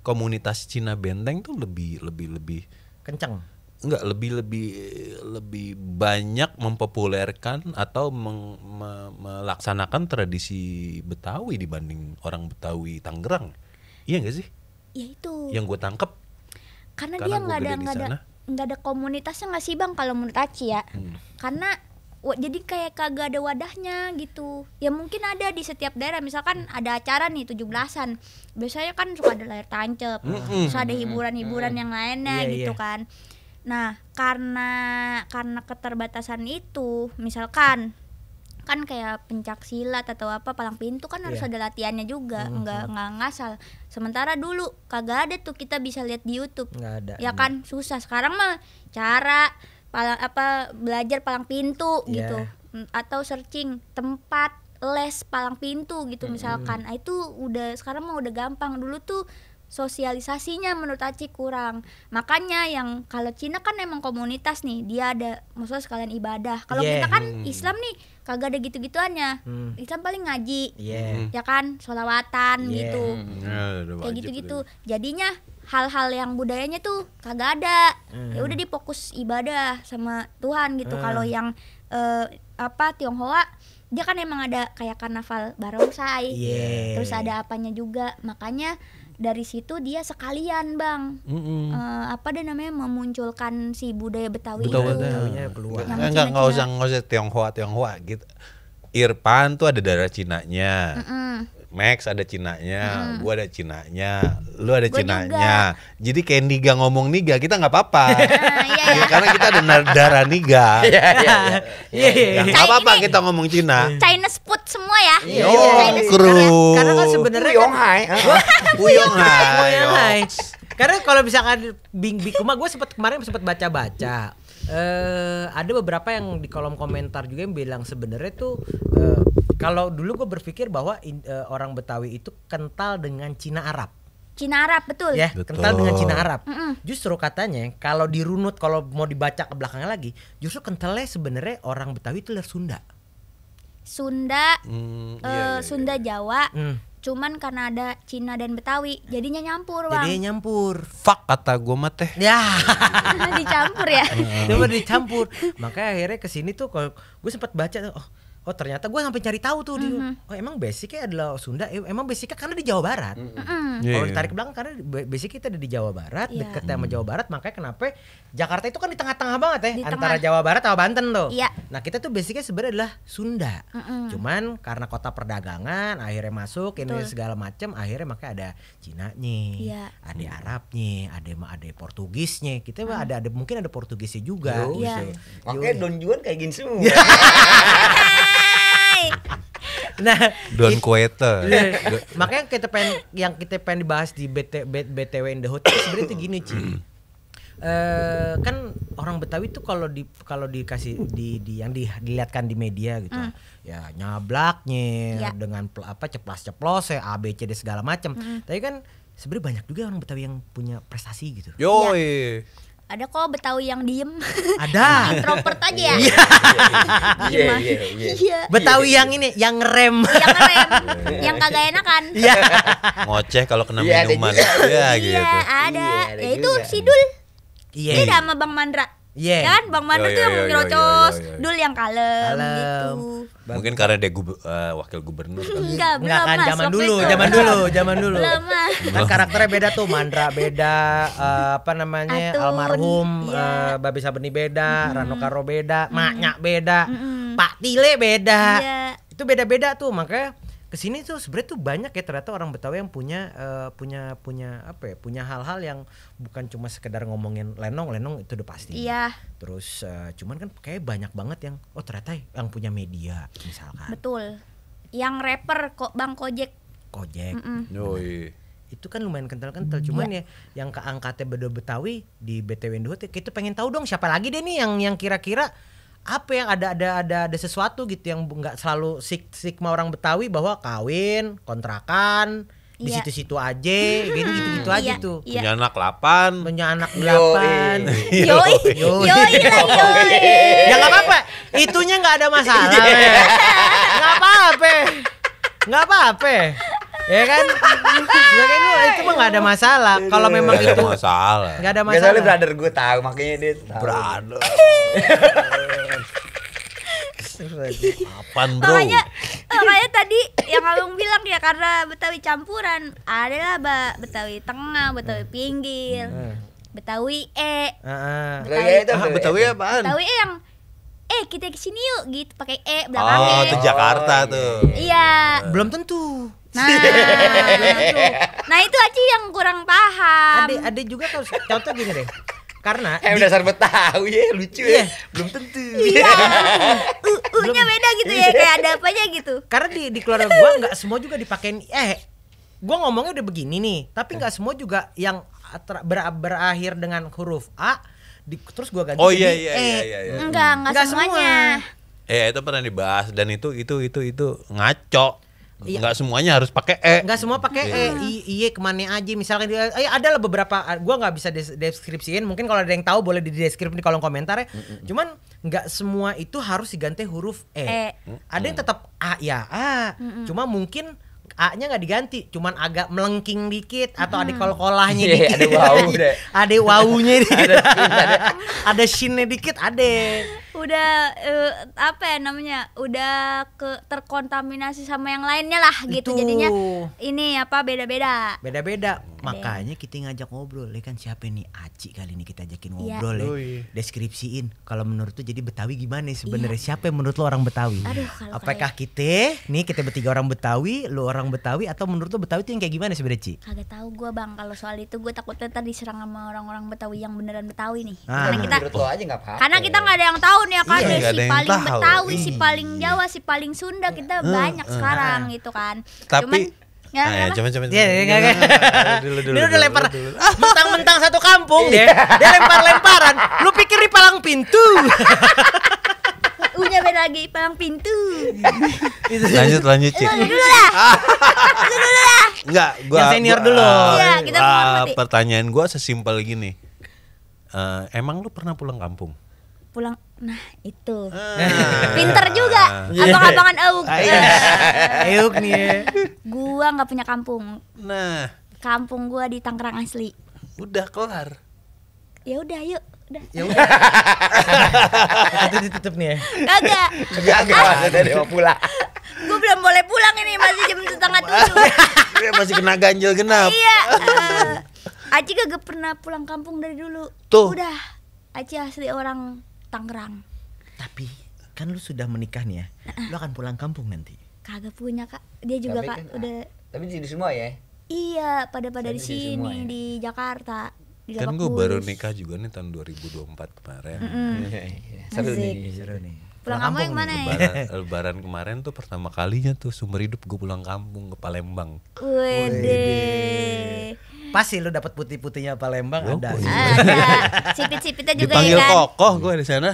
komunitas Cina Benteng tuh lebih kenceng. Enggak, lebih banyak mempopulerkan atau melaksanakan tradisi Betawi dibanding orang Betawi Tangerang. Iya enggak sih? Ya itu. Yang gue tangkep karena dia nggak ada komunitasnya nggak sih bang kalau menurut Aci ya. Karena jadi kayak kagak ada wadahnya gitu. Ya mungkin ada di setiap daerah misalkan ada acara nih 17-an. Biasanya kan suka ada layar tancap, terus ada hiburan-hiburan yang lainnya gitu kan. Nah, karena keterbatasan itu, misalkan kan kayak pencak silat atau apa palang pintu kan harus ada latihannya juga, nggak ngasal. Sementara dulu kagak ada tuh, kita bisa lihat di YouTube. Nggak ada. Ya kan susah. Sekarang mah cara belajar palang pintu gitu, atau searching tempat les palang pintu gitu misalkan. Nah, itu udah sekarang mah udah gampang. Dulu tuh sosialisasinya menurut Aci kurang. Makanya yang kalau Cina kan emang komunitas nih, dia ada maksudnya sekalian ibadah. Kalau kita kan Islam nih kagak ada gitu-gituannya. Islam paling ngaji, ya kan, sholawatan gitu, kayak gitu-gitu. Jadinya hal-hal yang budayanya tuh kagak ada. Ya udah difokus ibadah sama Tuhan gitu. Kalau yang Tionghoa dia kan emang ada kayak karnaval barongsai, terus ada apanya juga. Makanya dari situ dia sekalian Bang memunculkan si budaya Betawi itu. Betawinya keluar. Enggak usah Tionghoa gitu. Irfan tuh ada darah Cinanya. Max ada Cinanya, gua ada Cinanya, lu ada Cinanya. Jadi kayak Niga ngomong Niga, kita nggak apa-apa. Ya, karena kita ada darah Niga. Nggak apa-apa kita ngomong Cina. Chinese food semua ya. Karena kan sebenarnya Uyonghai. Karena kalau misalkan Bing Kuma, gue kemarin sempat baca-baca. Ada beberapa yang di kolom komentar juga yang bilang sebenarnya tuh kalau dulu gue berpikir bahwa orang Betawi itu kental dengan Cina Arab. Cina Arab betul. Ya, kental dengan Cina Arab. Justru katanya kalau dirunut, kalau mau dibaca ke belakangnya lagi, justru kentalnya sebenarnya orang Betawi itu dari Sunda. Sunda Jawa. Cuman karena ada Cina dan Betawi jadinya nyampur Bang. Jadinya nyampur. Fuck kata gue mah teh. Ya. Dicampur ya. Coba dicampur. Makanya akhirnya kesini tuh kalau gue sempat baca tuh, oh ternyata gue sampai cari tahu tuh oh emang basicnya adalah Sunda, emang basicnya karena di Jawa Barat. Kalau ditarik ke belakang karena basic kita ada di Jawa Barat, dekat sama Jawa Barat, makanya kenapa Jakarta itu kan di tengah-tengah banget ya, antara Jawa Barat sama Banten tuh. Nah kita tuh basicnya sebenarnya adalah Sunda. Cuman karena kota perdagangan akhirnya masuk ini segala macam, akhirnya makanya ada Cinanya, ada Arabnya, ada Portugisnya. Kita ada mungkin ada Portugisnya juga. Makanya Don Juan kayak gini semua. Nah, Don Kueta. Makanya kita pengen dibahas di BTW in the Hood itu sebenarnya itu gini, Ci. Kan orang Betawi tuh kalau dikasih yang dilihatkan di media gitu. Ya nyablaknya dengan ceplas-ceplos A B C D segala macam. Tapi kan sebenarnya banyak juga orang Betawi yang punya prestasi gitu. Yoi. Ada kok Betawi yang diem. Ada. Introvert aja ya. Iya. Betawi yang ini, yang ngerem. Yang ngerem, yang kagak enakan. Iya. Ngoceh kalau kena minuman. Iya gitu. Iya, ada. Ya itu si Dul. Iya. Dia sama Bang Mandra. Iya. Ya kan Bang Mandra tuh yang nyerocos, Dul yang kalem gitu. Mungkin karena dia wakil gubernur. Enggak kan zaman waktu dulu. Belum Mas. Kan karakternya beda tuh, Mandra beda, Atun, almarhum Babi Sabeni beda, Rano Karo beda, Maknya beda, Pak Tile beda. Itu beda-beda tuh, makanya kesini tuh sebenarnya tuh banyak ya ternyata orang Betawi yang punya hal-hal yang bukan cuma sekedar ngomongin lenong itu udah pasti. Iya. Terus cuman kan kayak banyak banget yang ternyata yang punya media misalkan. Betul. Yang rapper kok Bang Kojek. Yoi. Itu kan lumayan kental-kental, cuman ya yang keangkatnya Betawi di BTW Indo kita pengen tahu dong siapa lagi deh nih yang kira-kira apa yang ada sesuatu gitu yang nggak selalu stigma orang Betawi bahwa kawin, kontrakan, di situ-situ aja, gitu aja tuh. Punya anak 8. Yoi. Ya nggak apa-apa, itunya nggak ada masalah. Nggak apa-apa. Ya kan? Itu mah nggak ada masalah. Kalau memang itu nggak ada masalah. Soalnya brother gue tahu, makanya dia tahu. Brother. Apaan bro? Makanya tadi yang abang bilang ya karena Betawi campuran. Adalah Betawi tengah, Betawi pinggir, Betawi Betawi apaan? Betawi yang kita kesini yuk gitu pakai belakangnya. Oh itu Jakarta tuh. Iya. Belum tentu. Nah itu aja yang kurang paham. Ada juga kalau contoh gini deh. Karena dasar Betawi ya, lucu ya. Belum tentu. Iya. U-nya beda gitu ya, kayak ada apanya gitu. karena di keluarga gua nggak semua juga dipakein gua ngomongnya udah begini nih, tapi nggak semua juga yang berakhir dengan huruf A terus gua ganti Oh jadi iya. Enggak semuanya. Itu pernah dibahas dan itu ngaco. Enggak semuanya harus pakai E. Nggak semua pakai iya kemana aja misalkan dia ada lah beberapa gua nggak bisa deskripsiin, mungkin kalau ada yang tahu boleh di deskripsi di kolom komentar ya. Cuman nggak semua itu harus diganti huruf E. Ada yang tetap A ya A, cuma mungkin A-nya nggak diganti, cuman agak melengking dikit atau ada kol-kolahnya dikit. Ada wow deh. Ada wawunya dikit. Ada shin-nya dikit, ada. Udah apa ya namanya? Udah terkontaminasi sama yang lainnya lah gitu. Itu. Jadinya ini apa beda-beda. Beda-beda. Makanya kita ngajak ngobrol. Kan siapa nih Aci kali ini kita ajakin ngobrol ya. Deskripsiin kalau menurut tuh jadi Betawi gimana sebenarnya? Siapa yang menurut lo orang Betawi? Aduh, kalau apakah kita bertiga orang Betawi, lo orang Betawi atau menurut lo Betawi itu yang kayak gimana sebenarnya, Ci? kagak tahu gue bang, kalau soal itu gue takutnya ntar diserang sama orang-orang Betawi yang beneran Betawi nih. Menurut lo aja nggak apa-apa. Karena kita nggak ada yang tahu nih ya kan, Iya, nggak ada si yang paling tahu. Betawi, si paling Jawa, si paling Sunda kita banyak sekarang gitu kan. Tapi Cuman, coba. Dia udah lempar mentang-mentang satu kampung dia lempar-lemparan. Lu pikir di palang pintu. udah beda lagi palang pintu. Lanjut Ci. Dulu lah. Enggak, gua Yang senior dulu. Iya, kita menghormati. Pertanyaan gua sesimpel gini. Emang lu pernah pulang kampung? Pulang, nah itu pinter juga abang-abangan Auk. Ayo nih ya. Gua nggak punya kampung. Nah, Kampung gua di Tangerang asli. udah kelar. Ya udah, yuk. Udah. Ya udah. Itu ditutup nih ya. Kagak. Kagak dari mau pulang. Gua belum boleh pulang ini, masih jam 6:30. Dia masih kena ganjil genap. Iya. Aci kagak pernah pulang kampung dari dulu. Tuh. Udah. Aci asli orang Tangerang. Tapi kan lu sudah menikah nih ya. Lu akan pulang kampung nanti. Kagak punya, Kak. Dia juga Tapi Kak kan, udah. Tapi di sini semua ya. Iya, pada di Tapi di sini semua ya? di Jakarta. Di Kan Lebak gue baru Bulus. nikah juga nih tahun 2024 kemarin. Seru Asik. nih. Seru nih. Pulang kamu yang mana ya? Lebaran kemarin tuh pertama kalinya tuh seumur hidup gue pulang kampung ke Palembang. Wede. Pasti lu dapat putih-putihnya Palembang ada. Ada sipit-sipitnya juga Dipanggil ya kan. kokoh gue di sana.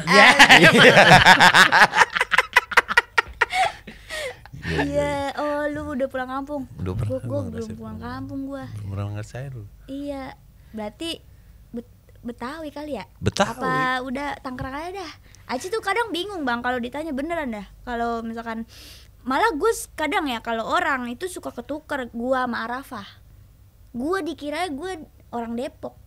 Iya, oh lu udah pulang kampung. Udah pernah Gua gua belum ngerasain pulang kampung gua. Belum pernah ngerasain lu. Iya, berarti Betawi kali ya? Betawi. Apa udah Tangerang aja dah. Aci tuh kadang bingung bang kalau ditanya beneran dah. Kalau misalkan malah gue kadang ya kalau orang itu suka ketukar gua sama Arafah. Gua dikira gue orang Depok.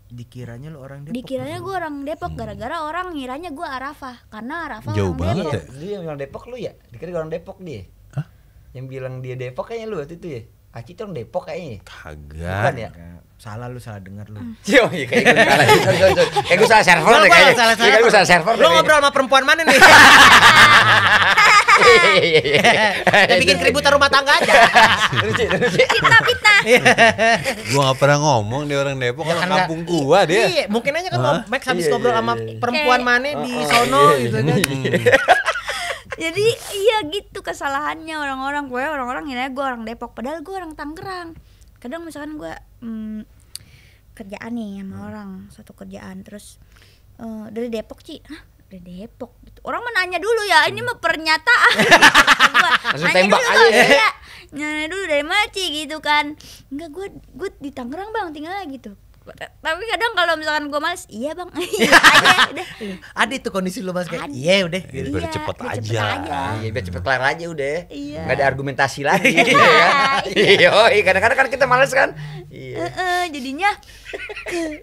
Dikiranya lu orang Depok. Dikiranya gue orang Depok gara-gara orang ngiranya gue Arafah karena Arafah Jauh orang banget Depok. ya. Dia yang bilang Depok lu ya? Dikira orang Depok dia. Hah? Yang bilang dia Depok kayaknya lu waktu itu ya. Aci tuh orang Depok kayaknya. Kagak. Bukan ya? Salah lu salah dengar lu. Yo, iya kayak gue salah. Kayak gue salah server deh kayaknya. Iya, kayak gue salah server. Lu ngobrol sama perempuan mana nih? Kita bikin keributan rumah tangga aja. Fitnah. Gua gak pernah ngomong dia orang Depok, orang kampung gua dia. Iya, mungkin aja kan Hah? Max habis Iya, ngobrol iya, sama iya. perempuan Kayak- mana di sono gitu kan. Jadi iya gitu kesalahannya orang-orang. Gue orang-orang ngiranya gue orang Depok padahal gue orang Tangerang. Kadang misalkan gue kerjaan nih sama orang, satu kerjaan terus dari Depok Ci. Hah? Dari Depok gitu. Orang menanya dulu ya, ini mah pernyataan. Langsung tembak aja ya. Iya. Nanya dulu dari mana Ci gitu kan. Enggak, gue di Tangerang Bang, tinggal gitu. Tapi kadang kalau misalkan gue males, iya Bang. Iya aja udah. Ada itu kondisi lu Mas kayak Ada. iya udah. Biar Iya, cepet biar cepet aja. aja. Iya, biar cepet kelar aja udah. Iya. Nggak ada argumentasi lagi. Iya, kadang-kadang kan kita males kan. Iya. Jadinya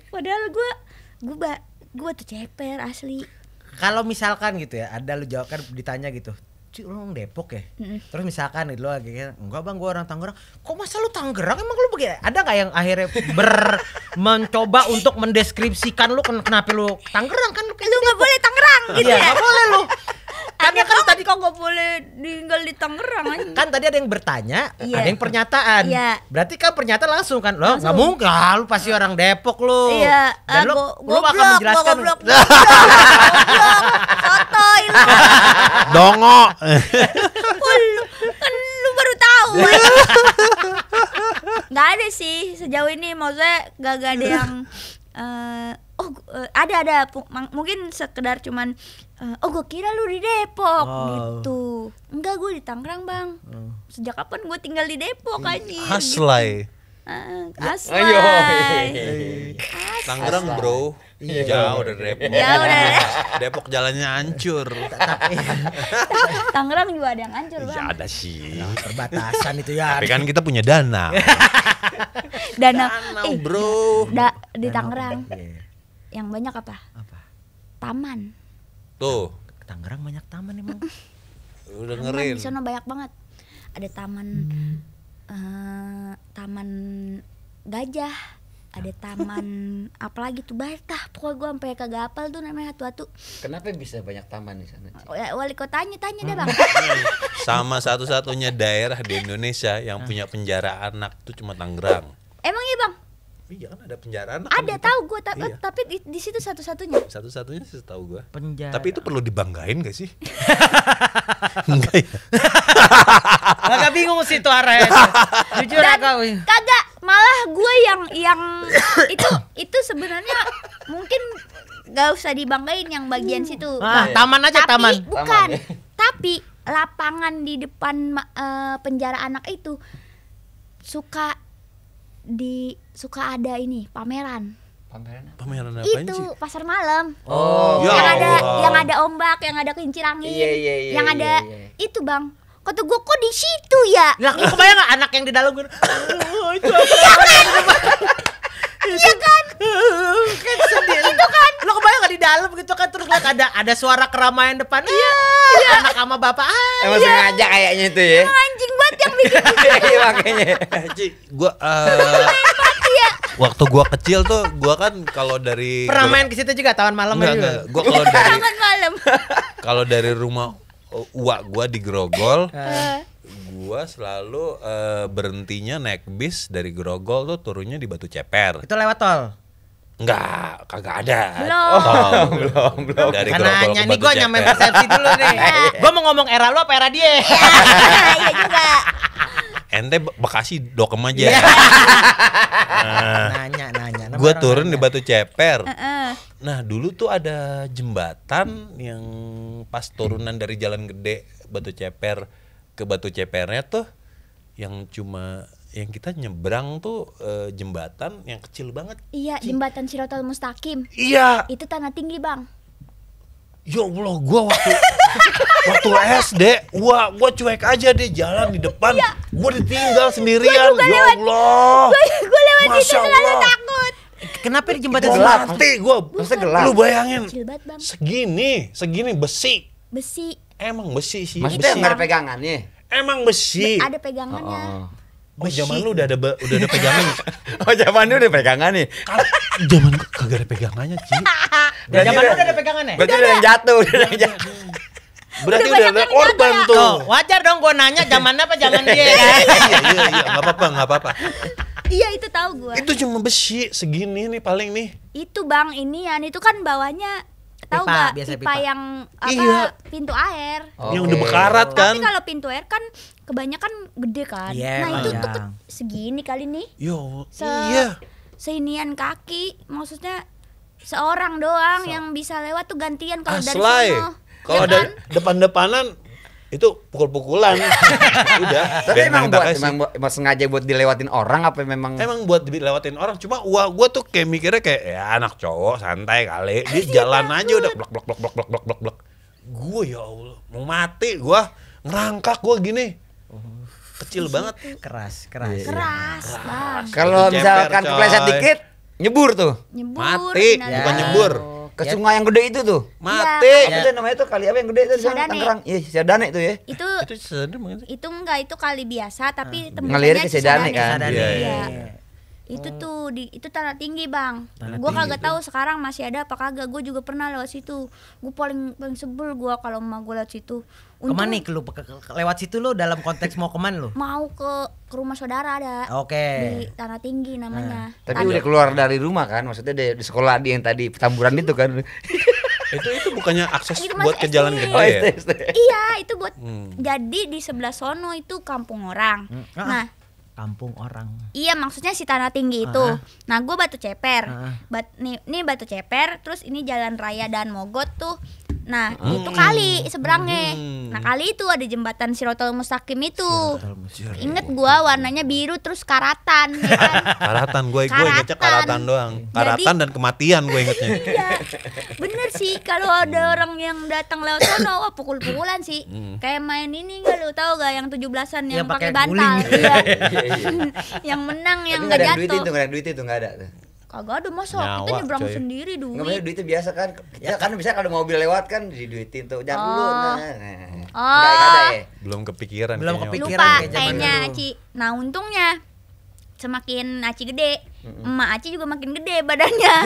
padahal gue tuh ceper asli. Kalau misalkan gitu ya, ada lu jawab kan ditanya gitu. Ci, lu orang Depok ya? Terus misalkan lu lagi kan, enggak Bang, gua orang Tangerang. Kok masa lu Tangerang? Emang lu begini? Ada enggak yang akhirnya mencoba untuk mendeskripsikan lu kenapa lu Tangerang kan lu Lu nggak boleh Tangerang gitu Iya, ya. enggak boleh lu. Tanya kan tadi kok gak boleh tinggal di Tangerang aja. kan tadi ada yang bertanya, Iya. ada yang pernyataan. Iya. Berarti kan pernyataan langsung kan. Lo Langsung. nggak mungkin, ah, lu pasti orang Depok lu. Iya, Dan lu akan menjelaskan. goblok. Sotoy lu. Dongo. Kan lu baru tahu. Nggak ada sih sejauh ini, maksudnya gak ada yang ada mungkin sekedar cuman gue kira lu di Depok gitu. Enggak, gue di Tangerang bang. Sejak kapan gue tinggal di Depok aja? Haslay. Aslay. Tangerang bro. Jauh dari Depok. Ya udah. Depok jalannya hancur. Tangerang juga ada yang hancur Ya bang. ada sih. Perbatasan itu ya. Tapi kan kita punya dana. Danau Bro. di Tangerang. Iya. Yang banyak apa? Taman. Tuh, Tangerang banyak taman emang. udah Taman dengerin. di sana banyak banget. Ada taman taman gajah, ada taman apalagi tuh banyak dah. Pokoknya gue sampai kagak hafal tuh namanya satu-satu. Kenapa bisa banyak taman di sana? Ci? Wali kotanya tanya deh bang. Sama satu-satunya daerah di Indonesia yang punya penjara anak tuh cuma Tangerang. Emang iya bang? Iya kan ada penjara anak. Ada tahu gue Iya. tapi di situ satu-satunya. Satu-satunya sih tahu gua. Penjara. Tapi itu perlu dibanggain gak sih? Enggak ya? Agak bingung sih itu arahnya. Jujur Dan agak. kagak, malah gue yang itu sebenarnya mungkin gak usah dibanggain yang bagian situ. Ah, Bang. taman aja, Tapi taman. bukan. Taman, ya. Tapi lapangan di depan penjara anak itu suka ada ini pameran. Pameran apa? Pameran apaan Itu sih? pasar malam. Oh, Ya yang ada Allah. yang ada ombak, yang ada kincir angin. Iya, yang ada iya. itu, Bang. Kata gue kok di situ ya? Lah, lu kebayang gak anak yang di dalam gue? Itu Iya kan? kan sedih. Itu kan. Lu kebayang gak di dalam gitu kan terus lihat ada suara keramaian depan. Iya. Anak sama bapak. Emang sengaja kayaknya itu ya. Anjing banget yang bikin Iya makanya. Ci, gua waktu gua kecil tuh gua kan kalau dari Pernah main ke situ juga taman malam Enggak, juga. enggak. Gua kalau dari taman malam. kalau dari rumah uak gua di Grogol, gua selalu berhentinya naik bis dari Grogol tuh turunnya di Batu Ceper. Itu lewat tol. Enggak, kagak ada. Belum. Belum. Dari Kan Grogol nanya ke nih Batu gue nyamain Ceper. persepsi dulu nih. Gue mau ngomong era lu apa era dia? Iya juga. Ente Bekasi dokem aja. Iya. Nah, Nanya. gua turun di Batu Ceper. Heeh. Nah, dulu tuh ada jembatan yang pas turunan dari Jalan Gede Batu Ceper ke Batu Cepernya tuh yang cuma yang kita nyebrang tuh jembatan yang kecil banget. Iya, jembatan Siratal Mustaqim. Iya. Itu tanah tinggi, Bang. Ya Allah, gua waktu SD, gua cuek aja deh jalan di depan. Gua ditinggal sendirian. Gua juga Ya lewat. Allah. Gue lewat itu Masya selalu Allah. takut. Kenapa di jembatan Itu gelap? gelap. Mati gua. Maksudnya gelap. Lu bayangin. Kecil banget, Bang. Segini besi. Besi. Emang besi sih. Maksudnya besi. nggak ada pegangannya? Emang besi. Ada pegangannya. Oh, zaman lu udah ada pegangan. Oh zaman dulu udah pegangan nih. Zaman gua kagak ada pegangannya, Ci. Zaman lu udah ada pegangannya? Berarti udah yang jatuh, udah yang jatuh. Berarti Udah udah banyak ada yang korban jatuh tuh. Tuh, wajar dong gue nanya zaman apa zaman dia kan? Iya, enggak apa-apa. Iya, itu tahu gua. Itu cuma besi segini nih paling nih. Itu, Bang, inian itu kan bawahnya tahu Pipa, nggak biasa pipa pipa. yang apa Iya. pintu air. Yang udah bekarat kan. Tapi kalau pintu air kan kebanyakan gede kan. Iya, Nah, itu tuh panjang. segini kali nih. Yo, Se- iya. Seinian kaki, maksudnya seorang doang yang bisa lewat tuh gantian kalau dari Aslay. sono. Kalau Ya ada kan? depan-depanan itu pukul-pukulan. Udah. Tapi biar emang main tak buat kasih. emang sengaja buat dilewatin orang apa memang? Emang buat dilewatin orang, cuma gua tuh kayak mikirnya kayak ya anak cowok santai kali, dia jalan aja udah blok. Gua ya Allah, mau mati gua, ngerangkak gua gini. Kecil banget. Keras. Keras, Bang. Kalau Ceper, misalkan coy. kepleset dikit, nyebur tuh. Nyebur. Mati, nah, bukan nah. nyebur. Ke sungai yang gede itu tuh. Mati. Apa tuh namanya tuh kali apa yang gede itu di sana Sadane. Tangerang? Iya, Sadane itu ya. Itu Itu sedih banget. itu enggak, itu kali biasa tapi Ngelirik ke Sedane kan? Sadane. Iya, Iya. Itu tuh itu tanah tinggi bang. Tanah Gue tinggi kagak tahu sekarang masih ada apa kagak. Gue juga pernah lewat situ. Gue paling sebel gue kalau emak gue lewat situ. Kemana nih lu lewat situ lu dalam konteks mau kemana lu? Mau ke rumah saudara ada. Oke. Di tanah tinggi namanya. Tapi udah keluar dari rumah kan, maksudnya di sekolah yang tadi Petamburan itu kan. Itu bukannya akses Itu buat masih ke jalan SD. gede Oh, ya? SD. Iya itu buat. Jadi di sebelah sono itu kampung orang. Nah Kampung orang. iya maksudnya si tanah tinggi itu. Nah gue Batu Ceper. Nih Batu Ceper. Terus ini jalan raya dan Mogot tuh. Nah itu kali seberangnya. Nah kali itu ada jembatan Sirotol Mustaqim itu. Ingat gue warnanya biru terus karatan ya kan? Karatan gue ingetnya karatan doang. Karatan dan kematian gue ingetnya. Iya bener sih kalau ada orang yang datang lewat sono wah pukul-pukulan sih. Kayak main ini nggak lu tahu gak yang 17-an yang pakai pakai bantal. guling. Iya. Yang menang yang Tapi nggak nggak ada duit jatuh. itu, nggak ada duit itu, nggak ada. Kagak ada masa Nyawa, kita nyebrang coy. sendiri Nggak duit. boleh duitnya biasa kan. Kita kan bisa kalau mobil lewat kan diduitin tuh. Jangan dulu. Nah. Oh. Nggak ada ya. Belum kepikiran Belum kayaknya. kepikiran. Lupa kayak zaman kayaknya dulu. Aci. Nah untungnya semakin Aci gede, emak Aci juga makin gede badannya.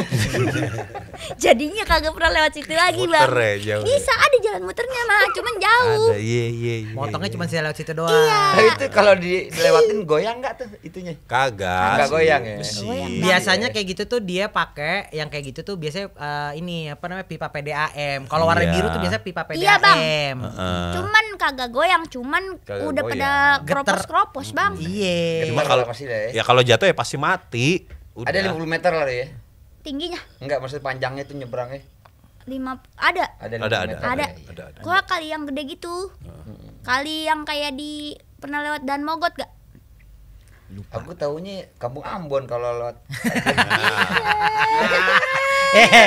Jadinya kagak pernah lewat situ lagi Muter bang. ya, jauh. Bisa ada jalan muternya mah, cuman jauh. Ada, iya. Motongnya cuma saya lewat situ doang. Nah, itu kalau dilewatin goyang nggak tuh itunya? Kagak. Nggak goyang ya? Besi. Goyang. Biasanya kayak gitu tuh dia pakai yang kayak gitu tuh biasanya ini apa namanya pipa PDAM. Kalau warna Iya. biru tuh biasa pipa PDAM. Iya, Bang. Cuman kagak goyang, cuman Kagak udah goyang. pada Geter. kropos-kropos bang. Iya. Cuma Getar kalau masih deh. ya kalau jatuh ya pasti mati. Udah. Ada 50 meter lah ya? Tingginya Enggak, maksud panjangnya itu nyebrangnya. 5 ada. Ada 50 Ada. meter. Ada. ya? Gua kali yang gede gitu. Kali yang kayak di pernah lewat Dan Mogot gak? Aku taunya Kampung Ambon kalau lewat.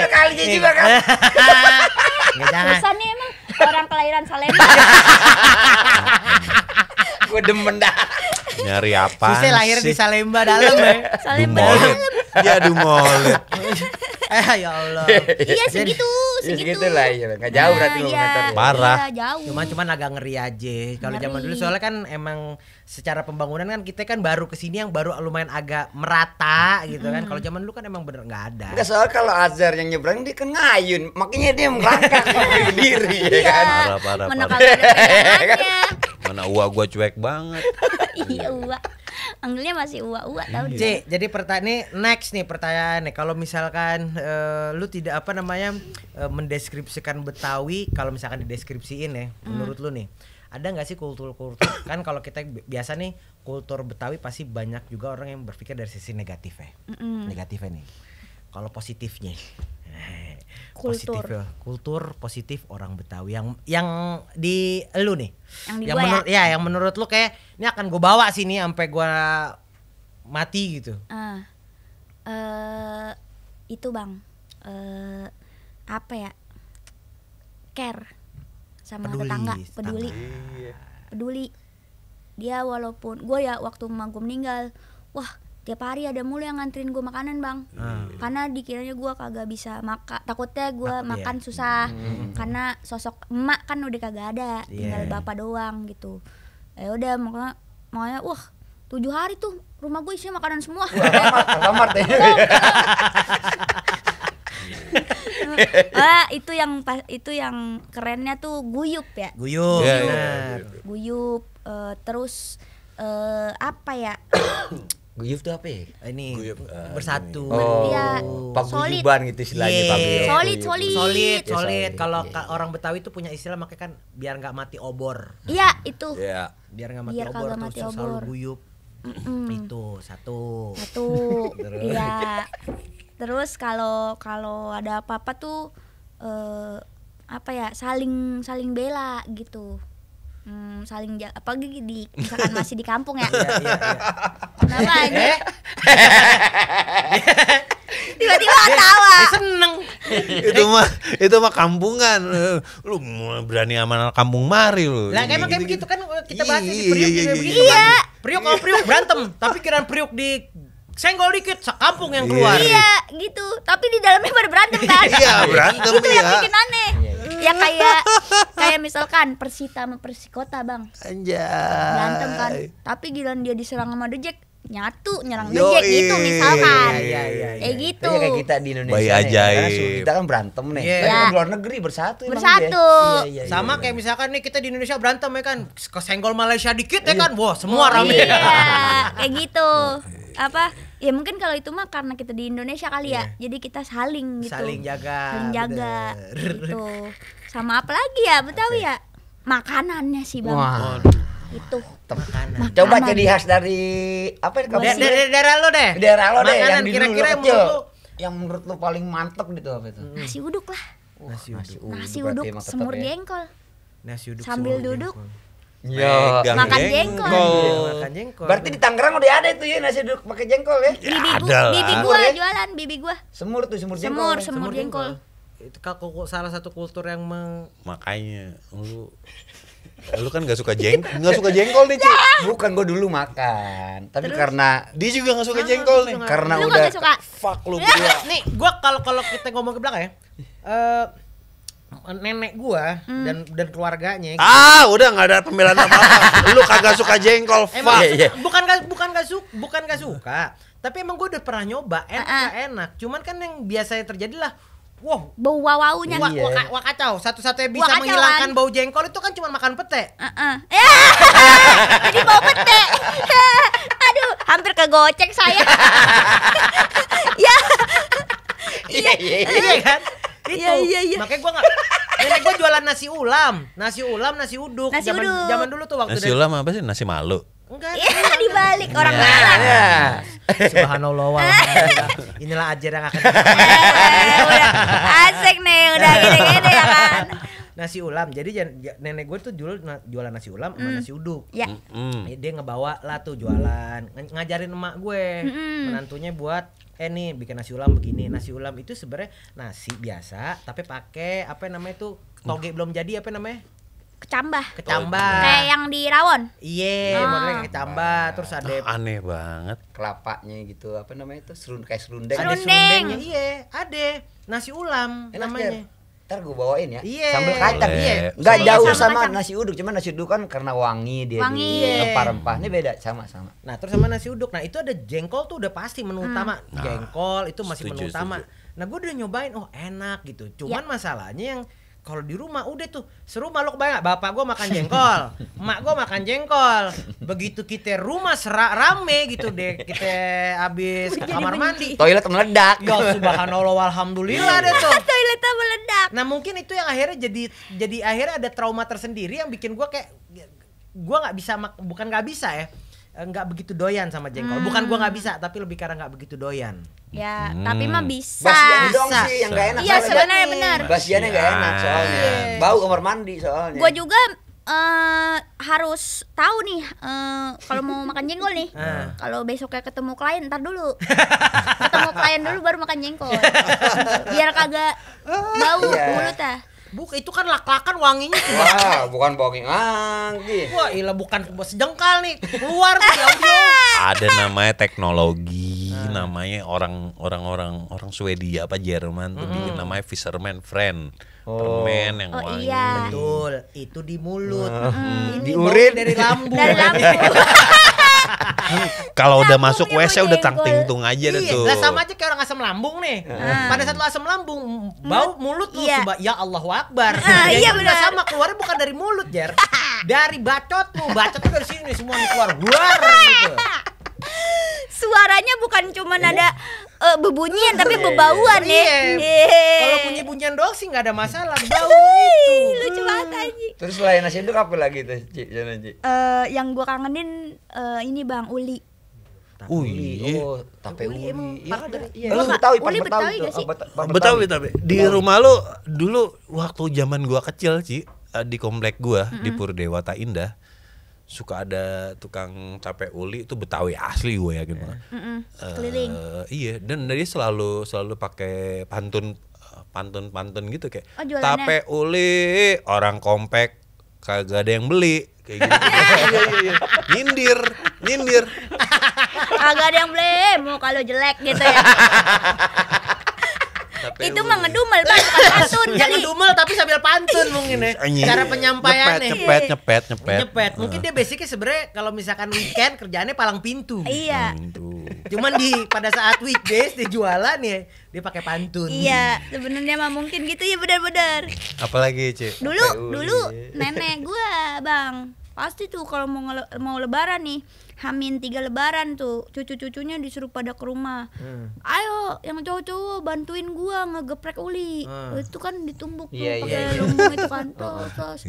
Kalinya juga kan. Nggak, jangan. Susah nih emang orang kelahiran Salemba. Gue demen dah. Nyari apa? Susah lahir di Salemba dalam ya. Salemba. Ya aduh molet. Ya Allah. Iya segitu, Ya segitu. segitu lah ya. Enggak jauh berarti 50 iya, meter. Parah. Iya, jauh. Cuman agak ngeri aja. Kalau Ngeri. zaman dulu soalnya kan emang secara pembangunan kan kita kan baru kesini yang baru lumayan agak merata gitu kan. Kalau zaman dulu kan emang bener nggak ada. Enggak, soal kalau Azhar yang nyebrang dia kan ngayun, makanya dia melangkah berdiri ya Iya. kan. Parah. Mana kagak ada pegangannya. Mana uak gua cuek banget. Iya, uak. Manggilnya masih uak-uak tahu dia. Ci, jadi next nih pertanyaan nih. Kalau misalkan lu tidak apa namanya mendeskripsikan Betawi, kalau misalkan dideskripsiin ya, menurut lu nih, ada nggak sih kultur-kultur kan kalau kita biasa nih kultur Betawi pasti banyak juga orang yang berpikir dari sisi negatif ya. Negatifnya nih. Kalau positifnya. Kultur. Kultur positif orang Betawi yang di lu nih. Yang di yang gua menurut yang menurut lu kayak ini akan gue bawa sini sampai gue mati gitu. Itu bang, apa ya? Care sama Peduli. tetangga, peduli. Dia walaupun gue ya waktu emak gue meninggal, wah tiap hari ada mulu yang nganterin gue makanan bang. Karena dikiranya gue kagak bisa makan, takutnya gue makan susah. Karena sosok emak kan udah kagak ada, tinggal bapak doang gitu. Ya udah makanya wah 7 hari tuh rumah gue isinya makanan semua. Alfamart ya. Itu yang kerennya tuh guyup ya. Guyup. Iya, Benar. Guyup terus apa ya? Guyup tuh apa ya? Ini Guyup, bersatu. Oh, Iya. paguyuban gitu istilahnya Iya. paguyuban. Solid. Solid. Ya, solid. Kalau Iya. orang Betawi itu punya istilah makanya kan biar nggak mati obor. Iya itu. Iya. Biar nggak mati Biar obor kagak mati terus selalu obor. guyup. Itu satu. Terus? Iya. Terus kalau ada apa-apa tuh apa ya saling bela gitu. Apalagi misalkan masih di kampung ya. Iya. Kenapa aja? Tiba-tiba ketawa. Seneng. itu mah kampungan. Lu berani sama kampung mari lu. Lah emang kayak begitu kan kita bahas di Priuk Iya, juga iya, begitu iya. kan. Priuk kalau Priuk berantem, tapi kirain Priuk di senggol dikit sekampung yang keluar. Iya gitu. Tapi di dalamnya pada berantem kan. Iya, berantem Itu yang ya. bikin aneh. Ya kayak misalkan Persita sama Persikota bang. Anjay. Berantem kan. Tapi giliran dia diserang sama The Jack, nyatu nyerang Yoi. ngejek gitu misalkan. Iya. Kayak gitu. Kayak kita di Indonesia Bayi nih, ajaib. karena kita kan berantem nih. Iya. Kan Iya. di luar negeri bersatu emang Bersatu. dia. Iya. Sama kayak misalkan nih kita di Indonesia berantem ya kan, kesenggol Malaysia dikit ya kan, wah semua rame. Iya, kayak gitu. Apa? Ya mungkin kalau itu mah karena kita di Indonesia kali ya. Jadi kita saling gitu. Saling jaga. Saling jaga bener. gitu. Sama apa lagi ya Betawi ya? Makanannya sih Bang. Wah. Itu. Makanan. Coba Makanan. jadi khas dari apa kamu Gua sih- Dari daerah lo deh. daerah lo deh Makanan yang di kira-kira dulu yang kecil. menurut lo Yang menurut lo paling mantep gitu apa itu? Nasi uduk lah. nasi uduk. Nasi berarti uduk emang tetep semur ya. jengkol. Nasi uduk Sambil semur duduk. jengkol. Iya. Megang Makan jengkol. Iya, makan jengkol. Berarti di Tangerang udah ada itu ya nasi uduk pakai jengkol ya? ada lah. Bibi Semur gua ya? jualan, bibi gua. Semur tuh semur jengkol. Semur jengkol. Itu kalau salah satu kultur yang Makanya lu kan nggak suka jengkol nih, Ci. Bukan gua dulu makan, tapi karena Dia juga nggak suka jengkol nih. karena Lu udah kagak suka? Fuck lu berdua. nih gua kalau kita ngomong ke belakang ya, nenek gua dan keluarganya gitu. Udah nggak ada pembelaan apa-apa. Lu kagak suka jengkol, Emang fuck. Iya. bukan gak suka, tapi emang gue udah pernah nyoba, enak. Cuman kan yang biasanya terjadi lah, wow, Bau wawaunya. wah kacau. Satu-satunya bisa Wah, kacau, menghilangkan kan? bau jengkol itu kan cuma makan pete. Jadi bau pete. Aduh, hampir kegocek saya. Ya. Iya kan? Itu. Iya. Makanya gua nenek gua jualan nasi ulam, nasi uduk. Nasi uduk. Zaman dulu tuh waktu Nasi ulam apa sih? Nasi malu. Enggak. Iya, dibalik orang Iya. Malang. ya. Subhanallah walhamdulillah. Inilah ajar yang akan Udah asik nih, udah gini-gini ya kan. nasi ulam. Jadi nenek gue tuh jualan nasi ulam sama nasi uduk. Ya. Dia ngebawa lah tuh jualan, ngajarin emak gue, menantunya buat nih bikin nasi ulam begini. Nasi ulam itu sebenarnya nasi biasa tapi pakai apa namanya tuh toge belum jadi apa namanya? Kecambah. Kecambah. Kayak yang di rawon. Iya, modelnya kayak kecambah, terus ada Aneh banget. Kelapanya gitu apa namanya itu kayak serundeng. Serundeng. ada serundengnya. Iya, ada nasi ulam Enak, namanya. Jar. Ntar gue bawain ya. Iya. Sambal kacang. Boleh. Iya. Nggak Iya, jauh sambal sama kacang. nasi uduk, cuman nasi uduk kan karena wangi dia Wangi. di rempah-rempah. Ini beda sama-sama. Nah, terus sama nasi uduk. Nah, itu ada jengkol tuh udah pasti menu utama. Jengkol itu masih setuju, menu utama. setuju. Nah, gue udah nyobain, oh enak gitu. Cuman masalahnya yang kalau di rumah udah tuh serumah lo kebayang gak? Bapak gue makan jengkol, emak gue makan jengkol. Begitu kita rumah rame gitu deh, kita habis ke kamar mandi. Toilet meledak. Ya subhanallah walhamdulillah deh tuh. Toiletnya meledak. Nah mungkin itu yang akhirnya jadi akhirnya ada trauma tersendiri yang bikin gue kayak gue nggak bisa bukan nggak bisa ya, nggak begitu doyan sama jengkol. Bukan gue nggak bisa, tapi lebih karena nggak begitu doyan. Ya, tapi mah bisa. Basiannya dong Bisa. sih yang nggak enak. Iya, soalnya. sebenarnya benar. Basiannya nggak enak soalnya. Bau kamar mandi soalnya. Gue juga harus tahu nih kalau mau makan jengkol nih. Kalau besoknya ketemu klien ntar dulu. Ketemu klien dulu baru makan jengkol. Biar kagak bau Iya. mulutnya. Itu kan lak-lakan wanginya. Wah, bukan bawang anggi. Wah, ilah bukan sejengkal nih. Keluar tuh ya audio. Ada namanya teknologi, namanya orang Swedia apa Jerman tuh bikin namanya Fisherman Friend. Permen yang Oh, wangi. iya. Betul, itu di mulut. Ini Di bau urin. dari lambung. Dari lambung. Kalau udah Lambungnya masuk WC mau udah jengkol. tang-ting-tung aja deh Iya, tuh. lah sama aja kayak orang asam lambung nih. Pada saat lu asam lambung, bau mulut lu Iya. ya Allahu Akbar. Iya, Itu benar. udah sama keluarnya bukan dari mulut, Jer. Dari bacot lu. Bacot tuh dari sini semua nih keluar. Luar gitu. Suaranya bukan cuma ada bebunyian tapi bebauan ya. Iya. Kalau bunyi-bunyian doang sih nggak ada masalah. Bau itu. Lucu banget anjing. Terus selain nasi uduk apa lagi tuh, Ci? Sana, Ci? Yang gua kangenin ini Bang, uli. Iya. Oh, tape uli. Iya, Pak, ada. Iya, lu lu Betawi, pas uli Betawi tuh. gak sih? Betawi tapi di rumah lu dulu waktu zaman gua kecil Ci, di komplek gua di Purdewata Indah suka ada tukang tape uli itu Betawi asli gue yakin banget. Keliling. Iya, dan dia selalu pakai pantun gitu kayak Oh, jualannya. tape uli orang komplek kagak ada yang beli kayak gitu. Iya. Nyindir. Kagak ada yang beli, mau kalau jelek gitu ya. Itu mah ngedumel Bang, bukan pantun Yang kali. ngedumel tapi sambil pantun mungkin ya. Anjing. Cara penyampaiannya. Nyepet. Mungkin dia basicnya sebenarnya kalau misalkan weekend kerjaannya palang pintu. Iya. Cuman pada saat weekdays dia jualan ya dia pakai pantun. Iya, sebenarnya mah mungkin gitu ya, benar-benar. Apalagi, Cik? Dulu nenek gua, Bang. Pasti tuh kalau mau lebaran nih, Hamin 3 lebaran tuh, cucu-cucunya disuruh pada ke rumah. Ayo, yang cowok-cowok bantuin gua ngegeprek uli. Itu kan ditumbuk tuh Iya, pakai iya. lumbung itu kan. Terus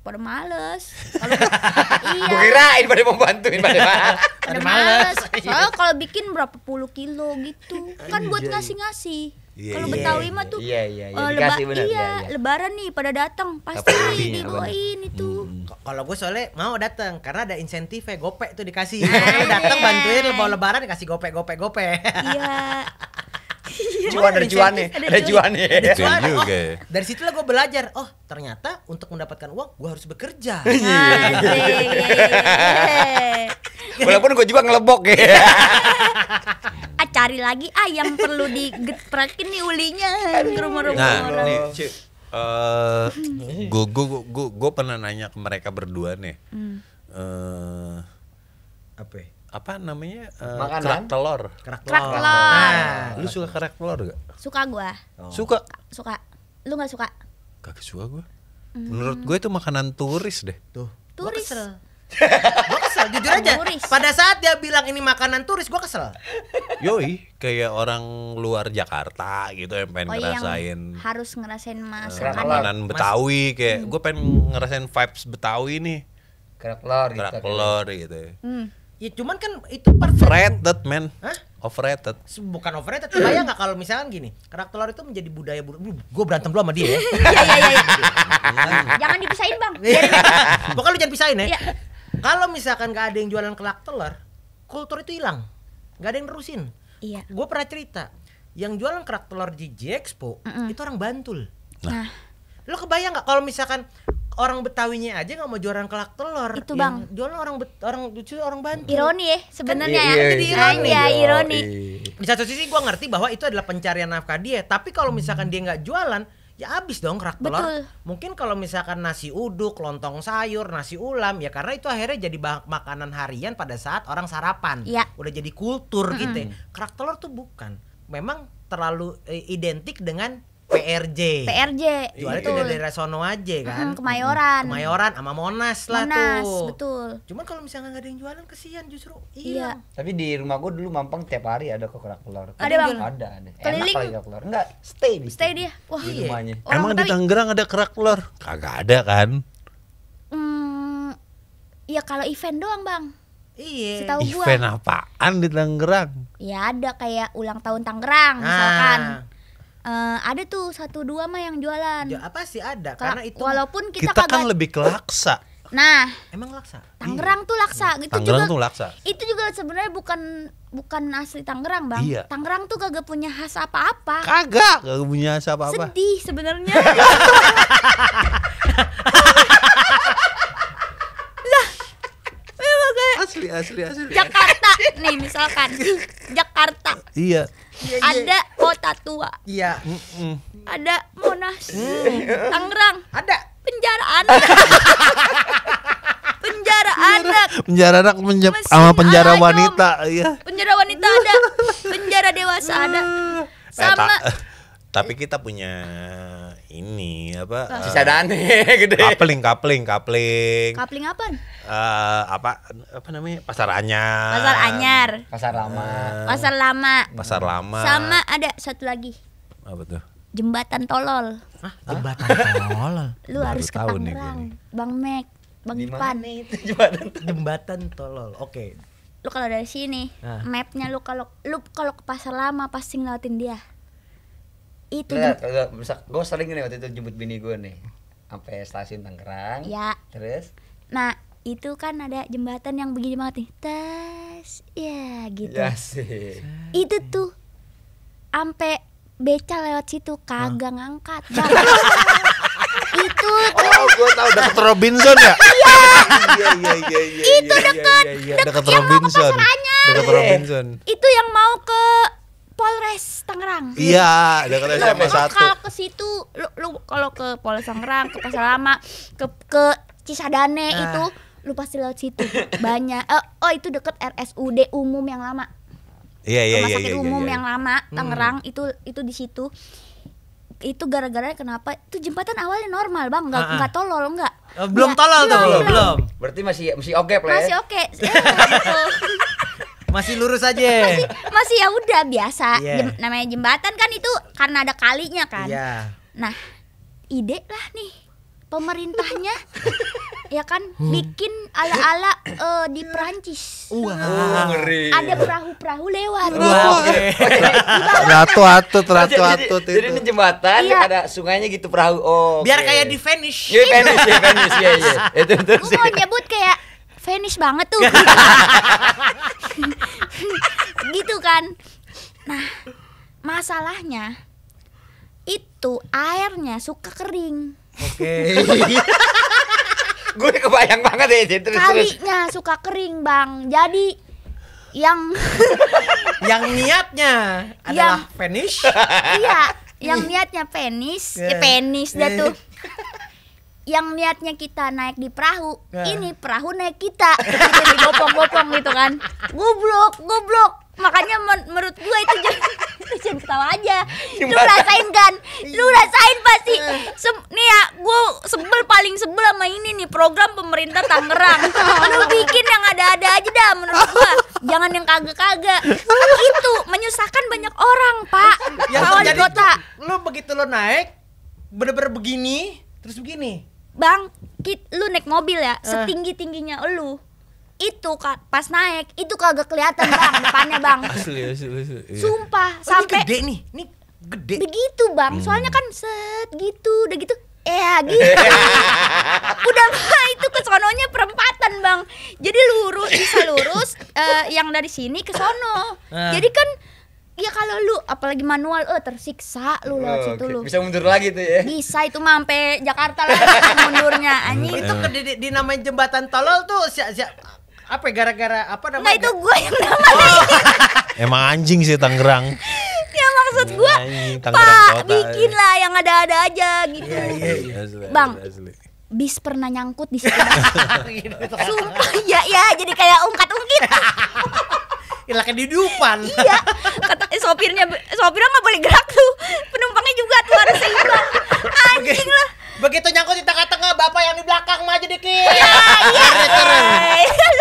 pada males. Iya. Gua kirain pada mau bantuin Pada males. Soalnya kalau bikin berapa puluh kilo gitu. Kan buat ngasih-ngasih. Iya, Kalau iya, Betawi mah tuh Iya, dikasih benar. iya, lebaran nih pada datang pasti Dapat ulinya, dibawain itu. Kalau gue soalnya mau datang karena ada insentifnya gopek tuh dikasih. Kalau datang bantuin bawa lebaran dikasih gopek. Iya. Cuan ada cuannya. Ada cuannya. Ada cuan. Iya Oh, juga ya. dari situlah gue belajar. Oh, ternyata untuk mendapatkan uang gue harus bekerja. Walaupun gua juga ngelebok ya. Cari lagi yang perlu digeprekin nih ulinya ke rumah-rumah Nah, orang. nih, Cik. Gue pernah nanya ke mereka berdua nih. Apa? Apa namanya? Makanan? Kerak telur. Kerak Kerak telur. telur. Nah, Lu suka kerak telur gak? Suka gua. Suka? Lu nggak suka? Kagak suka gue. Menurut gue itu makanan turis deh. tuh. Gua Turis. kesel. Gue kesel, jujur aja. Turis. Pada saat dia bilang ini makanan turis, gue kesel. Yoi, kayak orang luar Jakarta gitu yang pengen ngerasain yang harus ngerasain Kerak masakan. telur. makanan Betawi kayak gue pengen ngerasain vibes Betawi nih. Kerak telur gitu. Kerak telur gitu. Ya cuman kan itu perfect. Overrated, man. Hah? Overrated. Bukan overrated, kebayang nggak kalau misalkan gini, kerak telur itu menjadi budaya gue berantem dulu sama dia ya. Iya. Jangan dipisahin, Bang. Biarin aja. Pokoknya lu jangan pisahin ya. Iya. Kalau misalkan nggak ada yang jualan kerak telur, kultur itu hilang, nggak ada yang nerusin. Iya. Gue pernah cerita, yang jualan kerak telur di J-Expo itu orang Bantul. Nah, Lo kebayang nggak kalau misalkan orang Betawinya aja nggak mau jualan kerak telur, Itu, yang Bang. jualan orang Bantul. ironi ya sebenarnya Iya, ya. jadi ironi. Iya, ironi. Di satu sisi gue ngerti bahwa itu adalah pencarian nafkah dia, tapi kalau misalkan dia nggak jualan, ya habis dong kerak telur. Betul. Mungkin kalau misalkan nasi uduk, lontong sayur, nasi ulam, ya karena itu akhirnya jadi makanan harian pada saat orang sarapan. Iya. Udah jadi kultur gitu. Kerak telur tuh bukan. Memang terlalu identik dengan PRJ. Jualnya betul. tidak dari sono aja kan. Kemayoran. Kemayoran sama Monas lah Monas, tuh. betul. Cuman kalau misalnya nggak ada yang jualan kesian justru. Iya. Tapi di rumah gua dulu Mampang tiap hari ada kok kerak telur. Ada, Bang? Ada. Enak Keliling? kali kerak telur. Enggak, stay di Stay dia. Wah, di iya. rumahnya. Orang Emang di Betawi. Tangerang ada kerak telur? Kagak ada kan? Ya kalau event doang, Bang. Iya. Setahu gua. Event apaan di Tangerang? Ya ada kayak ulang tahun Tangerang misalkan. Ada tuh 1-2 mah yang jualan. Apa sih ada? Karena itu Walaupun kita, Kita kan kagak. lebih ke laksa. Nah, emang laksa. Tangerang tuh laksa gitu Tangerang juga. tuh laksa. Itu juga sebenarnya bukan asli Tangerang, Bang. Iya. Tangerang tuh kagak punya khas apa-apa. Kagak punya apa-apa. Sedih sebenarnya. Asli. Jakarta nih misalkan. Jakarta. Iya. Ada kota tua. Iya. Ada Monas. Tangerang. Ada. Penjara anak. Penjara anak. Penjara anak Masih sama penjara ada, Om. wanita, iya. Penjara wanita ada. Penjara dewasa ada. Sama Tapi kita punya ini apa? Sisa dane gede. Kapling. kapling apaan? Apa namanya? Pasar Anyar. Pasar Anyar. Pasar lama. Pasar Lama. Pasar Lama. Sama ada satu lagi. Apa tuh? Jembatan Tolol. Hah? Jembatan tolol. Lu Baru harus ke tahu nih Tangerang. gue Bang Mek, Bang Di Ipan. mana itu jembatan? Jembatan tolol. Oke. Lu kalau dari sini, Nah. mapnya lu kalau ke Pasar Lama pasti ngelewatin dia. Itu Lihat, gue sering nih waktu itu jemput bini gue nih sampai stasiun Tangerang. Ya. Terus Nah, itu kan ada jembatan yang begini banget nih. Tas, ya gitu. ya sih. Itu tuh ampe beca lewat situ kagak ngangkat. Bang. Itu tuh Oh, gue tahu Deket Robinson ya? Iya. Itu deket Deket yang mau ke Robinson. Pasar Anyar. Deket Robinson. itu yang mau ke Polres Tangerang. Tangerang. Iya, dekat SMA 1. Kalau ke situ lu kalau ke Polres Tangerang, ke Pasar Lama, ke Cisadane itu lu pasti lewat situ. Banyak. Itu deket RSUD umum yang lama. Iya. Rumah sakit umum yang lama Tangerang itu di situ. Itu gara-gara kenapa? Itu jembatan awalnya normal, Bang. Enggak tolol, enggak. Belum tolol tuh, belum. Berarti masih oke lah ya. Masih oke. Gitu. Masih lurus aja. Masih ya udah biasa. Yeah. Namanya jembatan kan itu karena ada kalinya kan. Iya. Nah, ide lah nih pemerintahnya ya kan bikin ala-ala di Perancis. Ngeri. Ada perahu-perahu lewat. Ratu-atut. Jadi ini jembatan Iya. ada sungainya gitu perahu. Oh. Biar oke. kayak di Venice. Iya, Venice. Iya. Itu Gue mau nyebut kayak Venice banget tuh. Gitu kan. Nah, masalahnya itu airnya suka kering. Oke. Gue kebayang banget ya terus. Kalinya suka kering, Bang. Jadi yang Yang niatnya adalah Venice. iya, yang niatnya penis, penis dah tuh. Yang niatnya kita naik di perahu, ini perahu naik kita. Jadi gopong-gopong gitu kan. Goblok. Makanya menurut gua itu jangan ketawa aja. Lu rasain kan? Lu rasain pasti. Nih ya, gua paling sebel sama ini nih program pemerintah Tangerang. Lu bikin yang ada-ada aja dah menurut gua. Jangan yang kagak-kagak. Itu menyusahkan banyak orang, Pak. Yang Pak Wali terjadi Kota. lu begitu lu naik bener-bener begini, terus begini. Bang, lu naik mobil ya, setinggi-tingginya lu. Itu pas naik, itu kagak kelihatan, Bang, depannya, Bang. Asli. Sumpah, Ini sampai gede nih. Ini gede. begitu, Bang. Soalnya kan gitu, udah gitu. Gitu. Udah mah itu ke sononya perempatan, Bang. Jadi bisa lurus yang dari sini ke sono. Jadi kan ya kalau lu apalagi manual tersiksa lu lewat situ lu. Bisa mundur lagi tuh ya. Bisa itu mah sampai Jakarta lagi mundurnya anjing. Itu di namanya jembatan tolol tuh apa ya, gara-gara apa namanya? Nah itu gue yang namanya. Emang anjing sih Tangerang. Ya maksud gue Anjing, Tangerang Pak kota. bikin lah yang ada-ada aja gitu. Asli, Bang. asli. Bis pernah nyangkut di situ. Sumpah ya jadi kayak ungkat-ungkit. Ilah kayak di depan. Iya. Kata sopirnya nggak boleh gerak tuh. Penumpangnya juga tuh harus seimbang. Anjing lah. Begitu nyangkut di tengah-tengah, bapak yang di belakang maju dikit. Iya.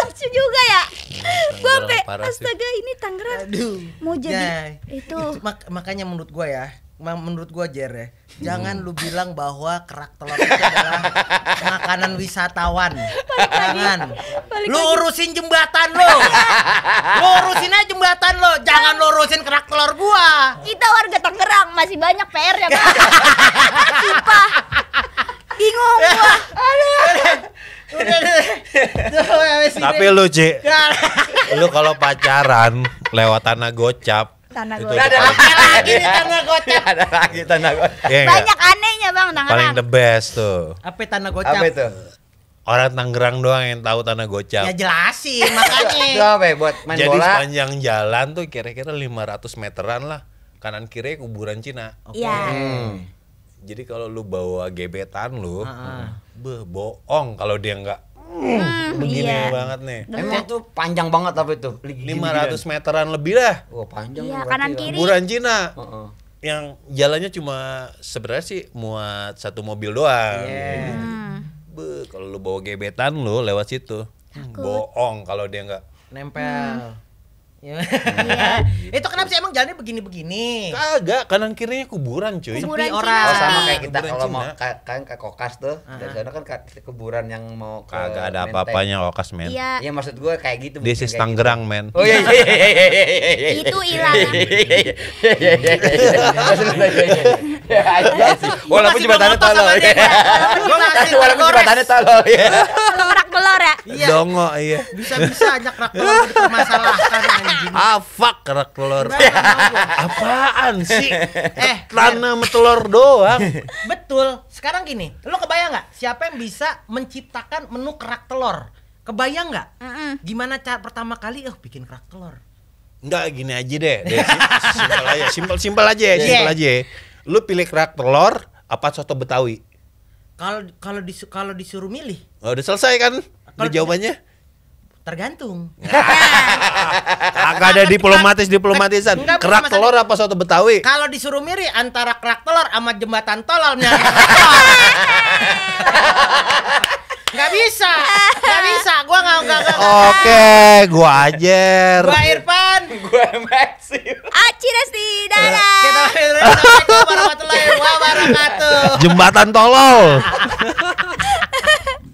Lucu juga ya. Gue sampai parah sih. astaga ini Tangerang. Aduh. Mau jadi Ya, itu. makanya menurut gua ya, Jer ya, jangan lu bilang bahwa kerak telur itu adalah makanan wisatawan. Jangan. Lu urusin jembatan lo. Lu urusin aja jembatan lo, jangan lu urusin kerak telur gua. Kita warga Tangerang masih banyak PR ya, Pak. Sumpah. Bingung gua. Tapi lu, Ci, lu kalau pacaran lewat tanah gocap, Tanah itu gocap. udah paling- Lagi di tanah gocap. Ada lagi tanah gocap. Iya nggak? Banyak anehnya, Bang, Paling Tangerang. the best tuh. Apa tanah gocap? Apa itu? Orang Tangerang doang yang tahu tanah gocap. Ya jelasin Itu makanya. apa ya buat main Jadi bola? sepanjang jalan tuh kira-kira 500 meteran lah. Kanan kiri kuburan Cina. Iya. Jadi kalau lu bawa gebetan lu, bohong kalau dia nggak begini iya. banget nih. Emang tuh panjang banget apa itu? 500 meteran lebih lah. Oh, panjang. Iya, berarti kanan ya. kiri. Kuburan Cina. Heeh. Yang jalannya cuma sebenarnya sih muat satu mobil doang. Kalau lu bawa gebetan lu lewat situ, bohong kalau dia nggak. Nempel. Itu kenapa sih emang jalannya begini-begini? Kagak, kanan kirinya kuburan cuy. Kuburan Sepi Cina orang. Oh, sama sepi. kayak kita Kuburan kalau mau Cina. kan ke Kokas tuh. Dari sana kan ke kuburan yang mau ke Kagak ada Menteng. apa-apanya Okas men. Iya. Iya, maksud gue kayak gitu. This mungkin is kayak Tangerang men. gitu. Oh iya. Itu hilang. Walaupun jembatannya tolol. Walaupun jembatannya tolol. Kalau kerak telur ya. Iya. Dongo iya. Bisa-bisa ajak kerak telur dipermasalahkan anjing. Fuck kerak telur. Apaan sih? Tanah sama telur doang. Betul. Sekarang gini, lo kebayang nggak siapa yang bisa menciptakan menu kerak telur? Kebayang nggak? Gimana cara pertama kali bikin kerak telur? Enggak, gini aja deh. Simpel aja, simpel aja. Lu pilih kerak telur apa soto Betawi? Kalau disuruh milih, Oh, udah selesai kan? Udah jawabannya? tergantung. Agak ada diplomatisan. Enggak, Kerak masalah. telur apa soto Betawi? Kalau disuruh milih antara kerak telur sama jembatan tololnya. Nggak bisa. Gua nggak. Oke, gua Ajer. Gua Irfan. Gue Maxim. Aci Resti, dadah. Kita Assalamualaikum warahmatullahi wabarakatuh. Jembatan tolol.